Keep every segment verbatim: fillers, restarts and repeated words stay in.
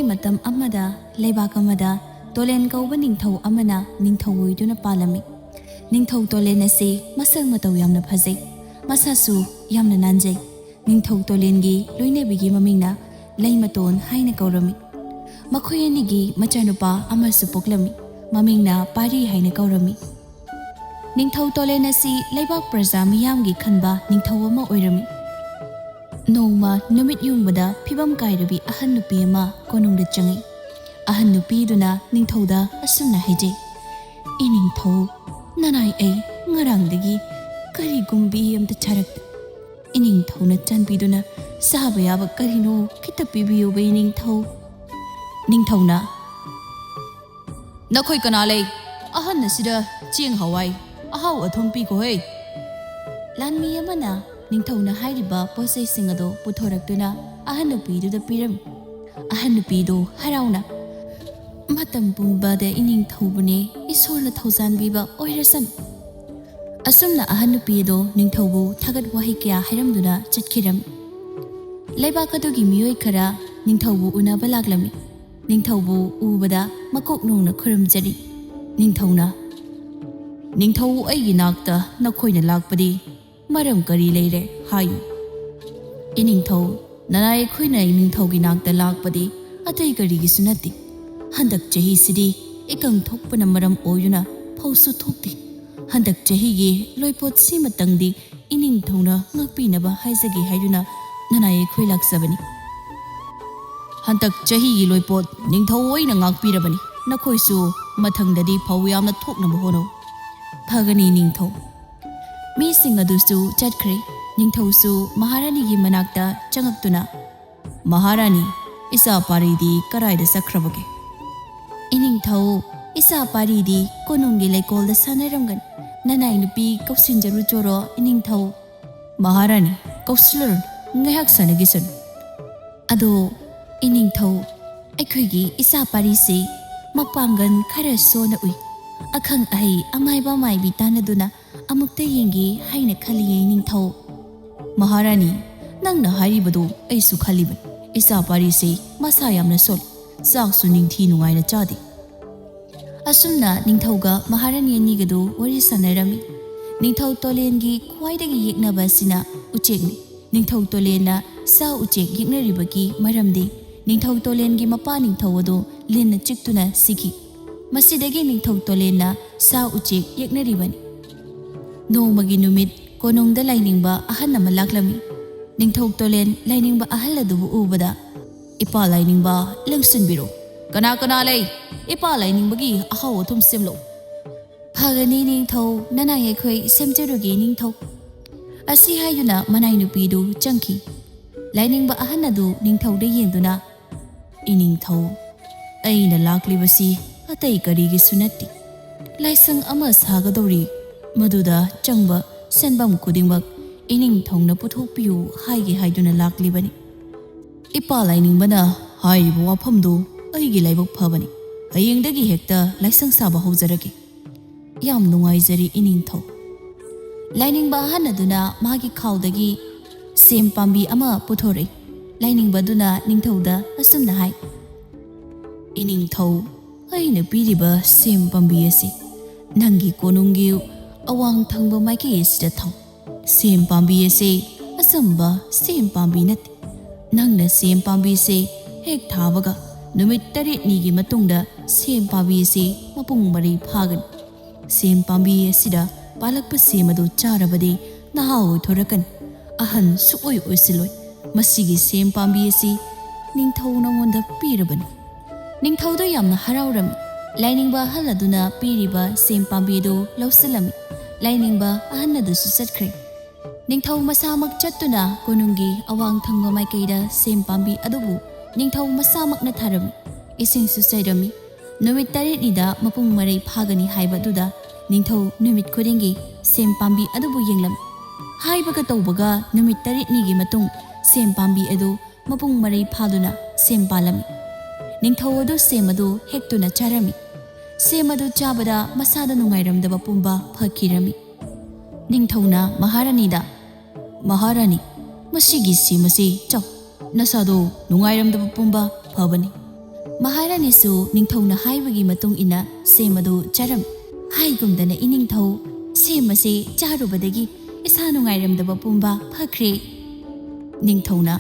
ꯃꯇꯝ ꯑꯃꯗ ꯂꯩꯕꯥꯛ ꯑꯃꯗ ꯇꯣꯂꯦꯟ ꯀꯧꯕ ꯅꯤꯡꯊꯧ ꯑꯃꯅ ꯅꯤꯡꯊꯧ ꯑꯣꯏꯗꯨꯅ ꯄꯥꯜꯂꯝꯃꯤ꯫ ꯅꯤꯡꯊꯧ ꯇꯣꯂꯦꯟ ꯑꯁꯤ ꯃꯁꯛ ꯃꯇꯧ ꯌꯥꯝꯅ ꯐꯖꯩ, ꯃꯁꯥꯁꯨ ꯌꯥꯝꯅ ꯅꯥꯟꯖꯩ꯫ ꯅꯤꯡꯊꯧ ꯇꯣꯂꯦꯟꯒꯤ ꯂꯣꯏꯅꯕꯤꯒꯤ ꯃꯃꯤꯡꯅ ꯂꯩꯃꯇꯣꯟ ꯍꯥꯏꯅ ꯀꯧꯔꯝꯃꯤ꯫ ꯃꯈꯣꯏ ꯑꯅꯤꯒꯤ ꯃꯆꯥꯅꯨꯄꯥ ꯑꯃꯁꯨ ꯄꯣꯛꯂꯝꯃꯤ꯫ ꯃꯃꯤꯡꯅ ꯄꯥꯔꯤ ꯍꯥꯏꯅ ꯀꯧꯔꯝꯃꯤ꯫ ꯅꯤꯡꯊꯧ ꯇꯣꯂꯦꯟ ꯑꯁꯤ ꯂꯩꯕꯥꯛ ꯄ꯭ꯔꯖꯥ ꯃꯤꯌꯥꯝꯒꯤ ꯈꯟꯕ ꯅꯤꯡꯊꯧ ꯑꯃ ꯑꯣꯏꯔꯝꯃꯤ꯫ ꯅꯣꯡꯃ ꯅꯨꯃꯤꯠ ꯌꯨꯡꯕꯗ ꯐꯤꯕꯝ ꯀꯥꯏꯔꯕꯤ ꯑꯍꯟ ꯅꯨꯄꯤ ꯑꯃ ꯀꯣꯅꯨꯡꯗ ꯆꯪꯉꯤ꯫ ꯑꯍꯟ ꯅꯨꯄꯤꯗꯨꯅ ꯅꯤꯡꯊꯧꯗ ꯑꯁꯨꯝꯅ ꯍꯥꯏꯖꯩ, "ꯏꯅꯤꯡꯊꯧ, ꯅꯅꯥꯏ ꯑꯩ ꯉꯔꯥꯡꯗꯒꯤ ꯀꯔꯤꯒꯨꯝꯕꯤ ꯑꯝꯇ ꯆꯥꯔꯛꯇꯦ꯫ ꯏꯅꯤꯡꯊꯧꯅ ꯆꯥꯟꯕꯤꯗꯨꯅ ꯆꯥꯕ ꯌꯥꯕ ꯀꯔꯤꯅꯣ ꯈꯤꯇ ꯄꯤꯕꯤꯌꯨꯕ, ꯏꯅꯤꯡꯊꯧ꯫" ꯅꯤꯡꯊꯧꯅ, "ꯅꯈꯣꯏ ꯀꯅꯥ ꯂꯩ? ꯑꯍꯟ ꯑꯁꯤꯗ ꯆꯦꯡ ꯍꯋꯥꯏ ꯑꯍꯥꯎ ꯑꯊꯨꯝ ꯄꯤꯈꯣꯍꯦ꯫" ꯂꯥꯟꯃꯤ ꯑꯃꯅ ꯅꯤꯡꯊꯧꯅ ꯍꯥꯏꯔꯤꯕ ꯄꯣꯠꯆꯩꯁꯤꯡ ꯑꯗꯨ ꯄꯨꯊꯣꯔꯛꯇꯨꯅ ꯑꯍꯟ ꯅꯨꯄꯤꯗꯨꯗ ꯄꯤꯔꯝꯃꯤ꯫ ꯑꯍꯟ ꯅꯨꯄꯤꯗꯨ ꯍꯔꯥꯎꯅ, "ꯃꯇꯝ ꯄꯨꯝꯕꯗ ꯏꯅꯤꯡꯊꯧꯕꯨꯅꯦ, ꯏꯁꯣꯔꯅ ꯊꯧꯖꯥꯟꯕꯤꯕ ꯑꯣꯏꯔꯁꯅꯨ꯫" ꯑꯁꯨꯝꯅ ꯑꯍꯟ ꯅꯨꯄꯤ ꯑꯗꯨ ꯅꯤꯡꯊꯧꯕꯨ ꯊꯥꯒꯠ ꯋꯥꯍꯩ ꯀꯌꯥ ꯍꯥꯏꯔꯝꯗꯨꯅ ꯆꯠꯈꯤꯔꯝꯃꯤ꯫ ꯂꯩꯕꯥꯛ ꯑꯗꯨꯒꯤ ꯃꯤꯑꯣꯏ ꯈꯔ ꯅꯤꯡꯊꯧꯕꯨ ꯎꯅꯕ ꯂꯥꯛꯂꯝꯃꯤ꯫ ꯅꯤꯡꯊꯧꯕꯨ ꯎꯕꯗ ꯃꯀꯣꯛ ꯅꯣꯡꯅ ꯈꯨꯔꯨꯝꯖꯔꯤ꯫ ꯅꯤꯡꯊꯧꯅ, "ꯅꯤꯡꯊꯧ, ꯑꯩꯒꯤ ꯅꯥꯛꯇ ꯅꯈꯣꯏꯅ ꯂꯥꯛꯄꯗꯤ ꯃꯔꯝ ꯀꯔꯤ ꯂꯩꯔꯦ ꯍꯥꯏꯌꯨ?" "ꯏꯅꯤꯡꯊꯧ, ꯅꯅꯥꯏ ꯑꯩꯈꯣꯏꯅ ꯏꯅꯤꯡꯊꯧꯒꯤ ꯅꯥꯛꯇ ꯂꯥꯛꯄꯗꯤ ꯑꯇꯩ ꯀꯔꯤꯒꯤꯁꯨ ꯅꯠꯇꯦ꯫ ꯍꯟꯗꯛ ꯆꯍꯤꯁꯤꯗꯤ ꯏꯀꯪ ꯊꯣꯛꯄꯅ ꯃꯔꯝ ꯑꯣꯏꯗꯨꯅ ꯐꯧꯁꯨ ꯊꯣꯛꯇꯦ꯫ ꯍꯟꯗꯛ ꯆꯍꯤꯒꯤ ꯂꯣꯏꯄꯣꯠꯁꯤꯃꯇꯪꯗꯤ ꯏꯅꯤꯡꯊꯧꯅ ꯉꯥꯛꯄꯤꯅꯕ ꯍꯥꯏꯖꯒꯦ ꯍꯥꯏꯗꯨꯅ ꯅꯅꯥꯏ ꯑꯩꯈꯣꯏ ꯂꯥꯛꯆꯕꯅꯤ꯫ ꯍꯟꯗꯛ ꯆꯍꯤꯒꯤ ꯂꯣꯏꯄꯣꯠ ꯅꯤꯡꯊꯧ ꯑꯣꯏꯅ ꯉꯥꯛꯄꯤꯔꯕꯅꯤ꯫ ꯅꯈꯣꯏꯁꯨ ꯃꯊꯪꯗꯗꯤ ꯐꯧ ꯌꯥꯝꯅ ꯊꯣꯛꯅꯕ ꯍꯣꯠꯅꯧ꯫" "ꯐꯒꯅꯤ ꯅꯤꯡꯊꯧ꯫" ꯃꯤꯁꯤꯡ ꯑꯗꯨꯁꯨ ꯆꯠꯈ꯭ꯔꯦ꯫ ꯅꯤꯡꯊꯧꯁꯨ ꯃꯍꯥꯔꯥꯅꯤꯒꯤ ꯃꯅꯥꯛꯇ ꯆꯪꯉꯛꯇꯨꯅ, "ꯃꯍꯥꯔꯥꯅꯤ, ꯏꯆꯥ ꯄꯥꯔꯤꯗꯤ ꯀꯔꯥꯏꯗ ꯆꯠꯈ꯭ꯔꯕꯒꯦ?" "ꯏꯅꯤꯡꯊꯧ, ꯏꯆꯥ ꯄꯥꯔꯤꯗꯤ ꯀꯣꯅꯨꯡꯒꯤ ꯂꯩꯀꯣꯜꯗ ꯁꯥꯟꯅꯔꯝꯒꯅꯤ꯫ ꯅꯅꯥꯏ ꯅꯨꯄꯤ ꯀꯧꯁꯤꯟꯖꯔꯨꯆꯣꯔꯣ ꯏꯅꯤꯡꯊꯧ?" "ꯃꯍꯥꯔꯥꯅꯤ, ꯀꯧꯁꯤꯜꯂꯨꯔꯅꯨ, ꯉꯥꯏꯍꯥꯛ ꯁꯥꯟꯅꯈꯤꯁꯅꯨ꯫" "ꯑꯗꯣ ꯏꯅꯤꯡꯊꯧ, ꯑꯩꯈꯣꯏꯒꯤ ꯏꯆꯥ ꯄꯥꯔꯤꯁꯤ ꯃꯄꯥꯡꯒꯜ ꯈꯔ ꯁꯣꯟꯅ ꯎꯏ꯫ ꯑꯈꯪ ꯑꯍꯩ ꯑꯃꯥꯏꯕ ꯑꯃꯥꯏꯕꯤ ꯇꯥꯟꯅꯗꯨꯅ ꯑꯃꯨꯛꯇ ꯌꯦꯡꯒꯦ ꯍꯥꯏꯅ ꯈꯜꯂꯤꯌꯦ ꯏꯅꯤꯡꯊꯧ꯫" "ꯃꯍꯥꯔꯥꯅꯤ, ꯅꯪꯅ ꯍꯥꯏꯔꯤꯕꯗꯨ ꯑꯩꯁꯨ ꯈꯜꯂꯤꯕꯅꯤ꯫ "ꯏꯆꯥ ꯄꯥꯔꯤꯁꯤ ꯃꯁꯥ ꯌꯥꯝꯅ ꯁꯣꯜꯂꯤ, ꯆꯥꯛꯁꯨ ꯅꯤꯡꯊꯤ ꯅꯨꯡꯉꯥꯏꯅ ꯆꯥꯗꯦ"꯫ ꯑꯁꯨꯝꯅ ꯅꯤꯡꯊꯧꯒ ꯃꯍꯥꯔꯥꯅꯤ ꯑꯅꯤꯒꯗꯨ ꯋꯥꯔꯤ ꯁꯥꯟꯅꯔꯝꯃꯤ꯫ ꯅꯤꯡꯊꯧ ꯇꯣꯂꯦꯟꯒꯤ ꯈ꯭ꯋꯥꯏꯗꯒꯤ ꯌꯦꯛꯅꯕ ꯑꯁꯤꯅ ꯎꯆꯦꯛꯅꯤ꯫ ꯅꯤꯡꯊꯧ ꯇꯣꯂꯦꯟꯅ ꯁꯥ ꯎꯆꯦꯛ ꯌꯦꯛꯅꯔꯤꯕꯒꯤ ꯃꯔꯝꯗꯤ ꯅꯤꯡꯊꯧ ꯇꯣꯂꯦꯟꯒꯤ ꯃꯄꯥ ꯅꯤꯡꯊꯧ ꯑꯗꯨ ꯂꯤꯟꯅ ꯆꯤꯛꯇꯨꯅ ꯁꯤꯈꯤ꯫ ꯃꯁꯤꯗꯒꯤ ꯅꯤꯡꯊꯧ ꯇꯣꯂꯦꯟꯅ ꯁꯥ ꯎꯆꯦꯛ ꯌꯦꯛꯅꯔꯤꯕꯅꯤ꯫ ꯅꯣꯡꯃꯒꯤ ꯅꯨꯃꯤꯠ ꯀꯣꯅꯨꯡꯗ ꯂꯥꯏꯅꯤꯡꯕ ꯑꯍꯜ ꯑꯃ ꯂꯥꯛꯂꯝꯃꯤ꯫ ꯅꯤꯡꯊꯧ ꯇꯣꯂꯦꯟ ꯂꯥꯏꯅꯤꯡꯕ ꯑꯍꯜ ꯑꯗꯨꯕꯨ ꯎꯕꯗ, "ꯏꯄꯥ ꯂꯥꯏꯅꯤꯡꯕ, ꯂꯦꯡꯁꯤꯟꯕꯤꯔꯣ꯫ ꯀꯅꯥ ꯀꯅꯥ ꯂꯩ? ꯏꯄꯥ ꯂꯥꯏꯅꯤꯡꯕꯒꯤ ꯑꯍꯥꯎ ꯑꯊꯨꯝ ꯁꯦꯝꯂꯣ"꯫ "ꯐꯒꯅꯤ ꯅꯤꯡꯊꯧ, ꯅꯅꯥꯏ ꯑꯩꯈꯣꯏ ꯁꯦꯝꯖꯔꯨꯒꯦ ꯅꯤꯡꯊꯧ"꯫ ꯑꯁꯤ ꯍꯥꯏꯗꯨꯅ ꯃꯅꯥꯏ ꯅꯨꯄꯤꯗꯨ ꯆꯪꯈꯤ꯫ ꯂꯥꯏꯅꯤꯡꯕ ꯑꯍꯜ ꯑꯗꯨ ꯅꯤꯡꯊꯧꯗ ꯌꯦꯡꯗꯨꯅ, "ꯏꯅꯤꯡꯊꯧ, ꯑꯩꯅ ꯂꯥꯛꯂꯤꯕꯁꯤ ꯑꯇꯩ ꯀꯔꯤꯒꯤꯁꯨ ꯅꯠꯇꯦ꯫ ꯂꯥꯏꯁꯪ ꯑꯃ ꯁꯥꯒꯗꯧꯔꯤ, ꯃꯗꯨꯗ ꯆꯪꯕ ꯁꯦꯟꯐꯝ ꯈꯨꯗꯤꯡꯃꯛ ꯏꯅꯤꯡꯊꯧꯅ ꯄꯨꯊꯣꯛꯄꯤꯌꯨ ꯍꯥꯏꯒꯦ ꯍꯥꯏꯗꯨꯅ ꯂꯥꯛꯂꯤꯕꯅꯤ꯫ ꯏꯄꯥ ꯂꯥꯏꯅꯤꯡꯕꯅ ꯍꯥꯏꯔꯤꯕ ꯋꯥꯐꯝꯗꯨ ꯑꯩꯒꯤ ꯂꯥꯏꯕꯛ ꯐꯕꯅꯤ꯫ ꯍꯌꯦꯡꯗꯒꯤ ꯍꯦꯛꯇ ꯂꯥꯏꯁꯪ ꯁꯥꯕ ꯍꯧꯖꯔꯒꯦ"꯫ "ꯌꯥꯝ ꯅꯨꯡꯉꯥꯏꯖꯔꯤ ꯏꯅꯤꯡꯊꯧ"꯫ ꯂꯥꯏꯅꯤꯡꯕ ꯑꯍꯜ ꯑꯗꯨꯅ ꯃꯥꯒꯤ ꯈꯥꯎꯗꯒꯤ ꯁꯦꯝ ꯄꯥꯝꯕꯤ ꯑꯃ ꯄꯨꯊꯣꯔꯛꯏ꯫ ꯂꯥꯏꯅꯤꯡꯕ ꯑꯗꯨꯅ ꯅꯤꯡꯊꯧꯗ ꯑꯁꯨꯝꯅ ꯍꯥꯏ, "ꯏꯅꯤꯡꯊꯧ, ꯑꯩꯅ ꯄꯤꯔꯤꯕ ꯁꯦꯝ ꯄꯥꯝꯕꯤ ꯑꯁꯤ ꯅꯪꯒꯤ ꯀꯣꯅꯨꯡꯒꯤ ꯑꯋꯥꯡ ꯊꯪꯕ ꯃꯥꯏꯀꯩ ꯑꯁꯤꯗ ꯊꯥꯎ꯫ ꯁꯦꯝ ꯄꯥꯝꯕꯤ ꯑꯁꯤ ꯑꯆꯝꯕ ꯁꯦꯝ ꯄꯥꯝꯕꯤ ꯅꯠꯇꯦ꯫ ꯅꯪꯅ ꯁꯦꯝ ꯄꯥꯝꯕꯤ ꯑꯁꯤ ꯍꯦꯛ ꯊꯥꯕꯒ ꯅꯨꯃꯤꯠ ꯇꯔꯦꯠꯅꯤꯒꯤ ꯃꯇꯨꯡꯗ ꯁꯦꯝ ꯄꯥꯝꯕꯤ ꯑꯁꯤ ꯃꯄꯨꯡ ꯃꯔꯩ ꯐꯥꯒꯅꯤ꯫ ꯁꯦꯝ ꯄꯥꯝꯕꯤ ꯑꯁꯤꯗ ꯄꯥꯜꯂꯛꯄ ꯁꯦꯝ ꯑꯗꯨ ꯆꯥꯔꯕꯗꯤ ꯅꯍꯥ ꯑꯣꯏꯊꯣꯔꯛꯀꯅꯤ꯫ ꯑꯍꯟ ꯁꯨꯛꯑꯣꯏ ꯑꯣꯏꯁꯤꯜꯂꯣꯏ꯫ ꯃꯁꯤꯒꯤ ꯁꯦꯝ ꯄꯥꯝꯕꯤ ꯑꯁꯤ ꯅꯤꯡꯊꯧ ꯅꯉꯣꯟꯗ ꯄꯤꯔꯕꯅꯤ"꯫ ꯅꯤꯡꯊꯧꯗ ꯌꯥꯝꯅ ꯍꯔꯥꯎꯔꯝꯃꯤ꯫ ꯂꯥꯏꯅꯤꯡꯕ ꯑꯍꯜ ꯑꯗꯨꯅ ꯄꯤꯔꯤꯕ ꯁꯦꯝ ꯄꯥꯝꯕꯤ ꯑꯗꯨ ꯂꯧꯁꯤꯜꯂꯝꯃꯤ꯫ ꯂꯥꯏꯅꯤꯡꯕ ꯑꯍꯜ ꯑꯗꯨꯁꯨ ꯆꯠꯈ꯭ꯔꯦ꯫ ꯅꯤꯡꯊꯧ ꯃꯁꯥꯃꯛ ꯆꯠꯇꯨꯅ ꯀꯣꯅꯨꯡꯒꯤ ꯑꯋꯥꯡ ꯊꯪꯕ ꯃꯥꯏꯀꯩꯗ ꯁꯦꯝ ꯄꯥꯝꯕꯤ ꯑꯗꯨꯕꯨ ꯅꯤꯡꯊꯧ ꯃꯁꯥꯃꯛꯅ ꯊꯥꯔꯝꯃꯤ꯫ ꯏꯁꯤꯡꯁꯨ ꯆꯥꯏꯔꯝꯃꯤ꯫ ꯅꯨꯃꯤꯠ ꯇꯔꯦꯠꯅꯤꯗ ꯃꯄꯨꯡ ꯃꯔꯩ ꯐꯥꯒꯅꯤ ꯍꯥꯏꯕ ꯑꯗꯨꯗ ꯅꯤꯡꯊꯧ ꯅꯨꯃꯤꯠ ꯈꯨꯗꯤꯡꯒꯤ ꯁꯦꯝ ꯄꯥꯝꯕꯤ ꯑꯗꯨꯕꯨ ꯌꯦꯡꯂꯝꯃꯤ꯫ ꯍꯥꯏꯕꯒ ꯇꯧꯕꯒ ꯅꯨꯃꯤꯠ ꯇꯔꯦꯠꯅꯤꯒꯤ ꯃꯇꯨꯡ ꯁꯦꯝ ꯄꯥꯝꯕꯤ ꯑꯗꯨ ꯃꯄꯨꯡ ꯃꯔꯩ ꯐꯥꯗꯨꯅ ꯁꯦꯝ ꯄꯥꯜꯂꯝꯃꯤ꯫ ꯅꯤꯡꯊꯧ ꯑꯗꯨ ꯁꯦꯝ ꯑꯗꯨ ꯍꯦꯛꯇꯨꯅ ꯆꯥꯔꯝꯃꯤ꯫ ꯁꯦꯝ ꯑꯗꯨ ꯆꯥꯕꯗ ꯃꯁꯥꯗ ꯅꯨꯡꯉꯥꯏꯔꯝꯗꯕ ꯄꯨꯝꯕ ꯐꯈꯤꯔꯝꯃꯤ꯫ ꯅꯤꯡꯊꯧꯅ ꯃꯍꯥꯔꯥꯅꯤꯗ, "ꯃꯍꯥꯔꯥꯅꯤ, ꯃꯁꯤꯒꯤ ꯁꯦꯝ ꯑꯁꯤ ꯆꯥꯎ꯫ ꯅꯁꯥꯗꯣ ꯅꯨꯡꯉꯥꯏꯔꯝꯗꯕ ꯄꯨꯝꯕ ꯐꯕꯅꯤ꯫ ꯃꯍꯥꯔꯥꯅꯤꯁꯨ ꯅꯤꯡꯊꯧꯅ ꯍꯥꯏꯕꯒꯤ ꯃꯇꯨꯡ ꯏꯟꯅ ꯁꯦꯝ ꯑꯗꯨ ꯆꯥꯔꯝꯃꯤ꯫ ꯍꯥꯏꯒꯨꯝꯗꯅ ꯏꯅꯤꯡꯊꯧ ꯁꯦꯝ ꯑꯁꯤ ꯆꯥꯔꯨꯕꯗꯒꯤ ꯏꯁꯥ ꯅꯨꯡꯉꯥꯏꯔꯝꯗꯕ ꯄꯨꯝꯕ ꯐꯈ꯭ꯔꯦ꯫ ꯅꯤꯡꯊꯧꯅ,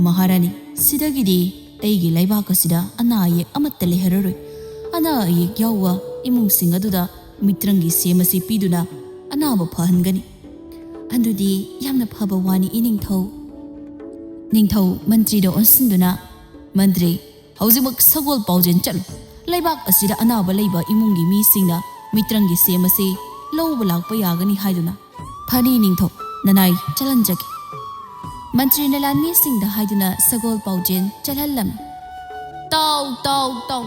"ꯃꯍꯥꯔꯥꯅꯤ, ꯁꯤꯗꯒꯤꯗꯤ ꯑꯩꯒꯤ ꯂꯩꯕꯥꯛ ꯑꯁꯤꯗ ꯑꯅꯥ ꯑꯌꯦꯛ ꯑꯃꯠꯇ ꯂꯩꯍꯧꯔꯔꯣꯏ꯫ ꯑꯅꯥ ꯑꯌꯦꯛ ꯌꯥꯎꯕ ꯏꯃꯨꯡꯁꯤꯡ ꯑꯗꯨꯗ ꯃꯤꯇ꯭ꯔꯪꯒꯤ ꯁꯦꯝ ꯑꯁꯤ ꯄꯤꯗꯨꯅ ꯑꯅꯥꯕ ꯐꯍꯟꯒꯅꯤ꯫" "ꯑꯗꯨꯗꯤ ꯌꯥꯝꯅ ꯐꯕ ꯋꯥꯅꯤ, ꯏꯅꯤꯡꯊꯧ꯫" ꯅꯤꯡꯊꯧ ꯃꯟꯇ꯭ꯔꯤꯗ ꯑꯣꯟꯁꯤꯟꯗꯨꯅ, "ꯃꯟꯇ꯭ꯔꯤ, ꯍꯧꯖꯤꯛꯃꯛ ꯁꯒꯣꯜ ꯄꯥꯎꯖꯦꯜ ꯆꯠꯂꯨ꯫ ꯂꯩꯕꯥꯛ ꯑꯁꯤꯗ ꯑꯅꯥꯕ ꯂꯩꯕ ꯏꯃꯨꯡꯒꯤ ꯃꯤꯁꯤꯡꯅ ꯃꯤꯇ꯭ꯔꯪꯒꯤ ꯁꯦꯝ ꯑꯁꯤ ꯂꯧꯕ ꯂꯥꯛꯄ ꯌꯥꯒꯅꯤ ꯍꯥꯏꯗꯨꯅ꯫" "ꯐꯅꯤ ꯅꯤꯡꯊꯧ, ꯅꯅꯥꯏ ꯆꯠꯍꯟꯖꯒꯦ꯫" ꯃꯟꯇ꯭ꯔꯤꯅ ꯂꯥꯟꯃꯤꯁꯤꯡꯗ ꯍꯥꯏꯗꯨꯅ ꯁꯒꯣꯜ ꯄꯥꯎꯖꯦꯜ ꯆꯠꯍꯜꯂꯝꯃꯤ꯫ "ꯇꯥꯎ, ꯇꯥꯎ, ꯇꯥꯎ!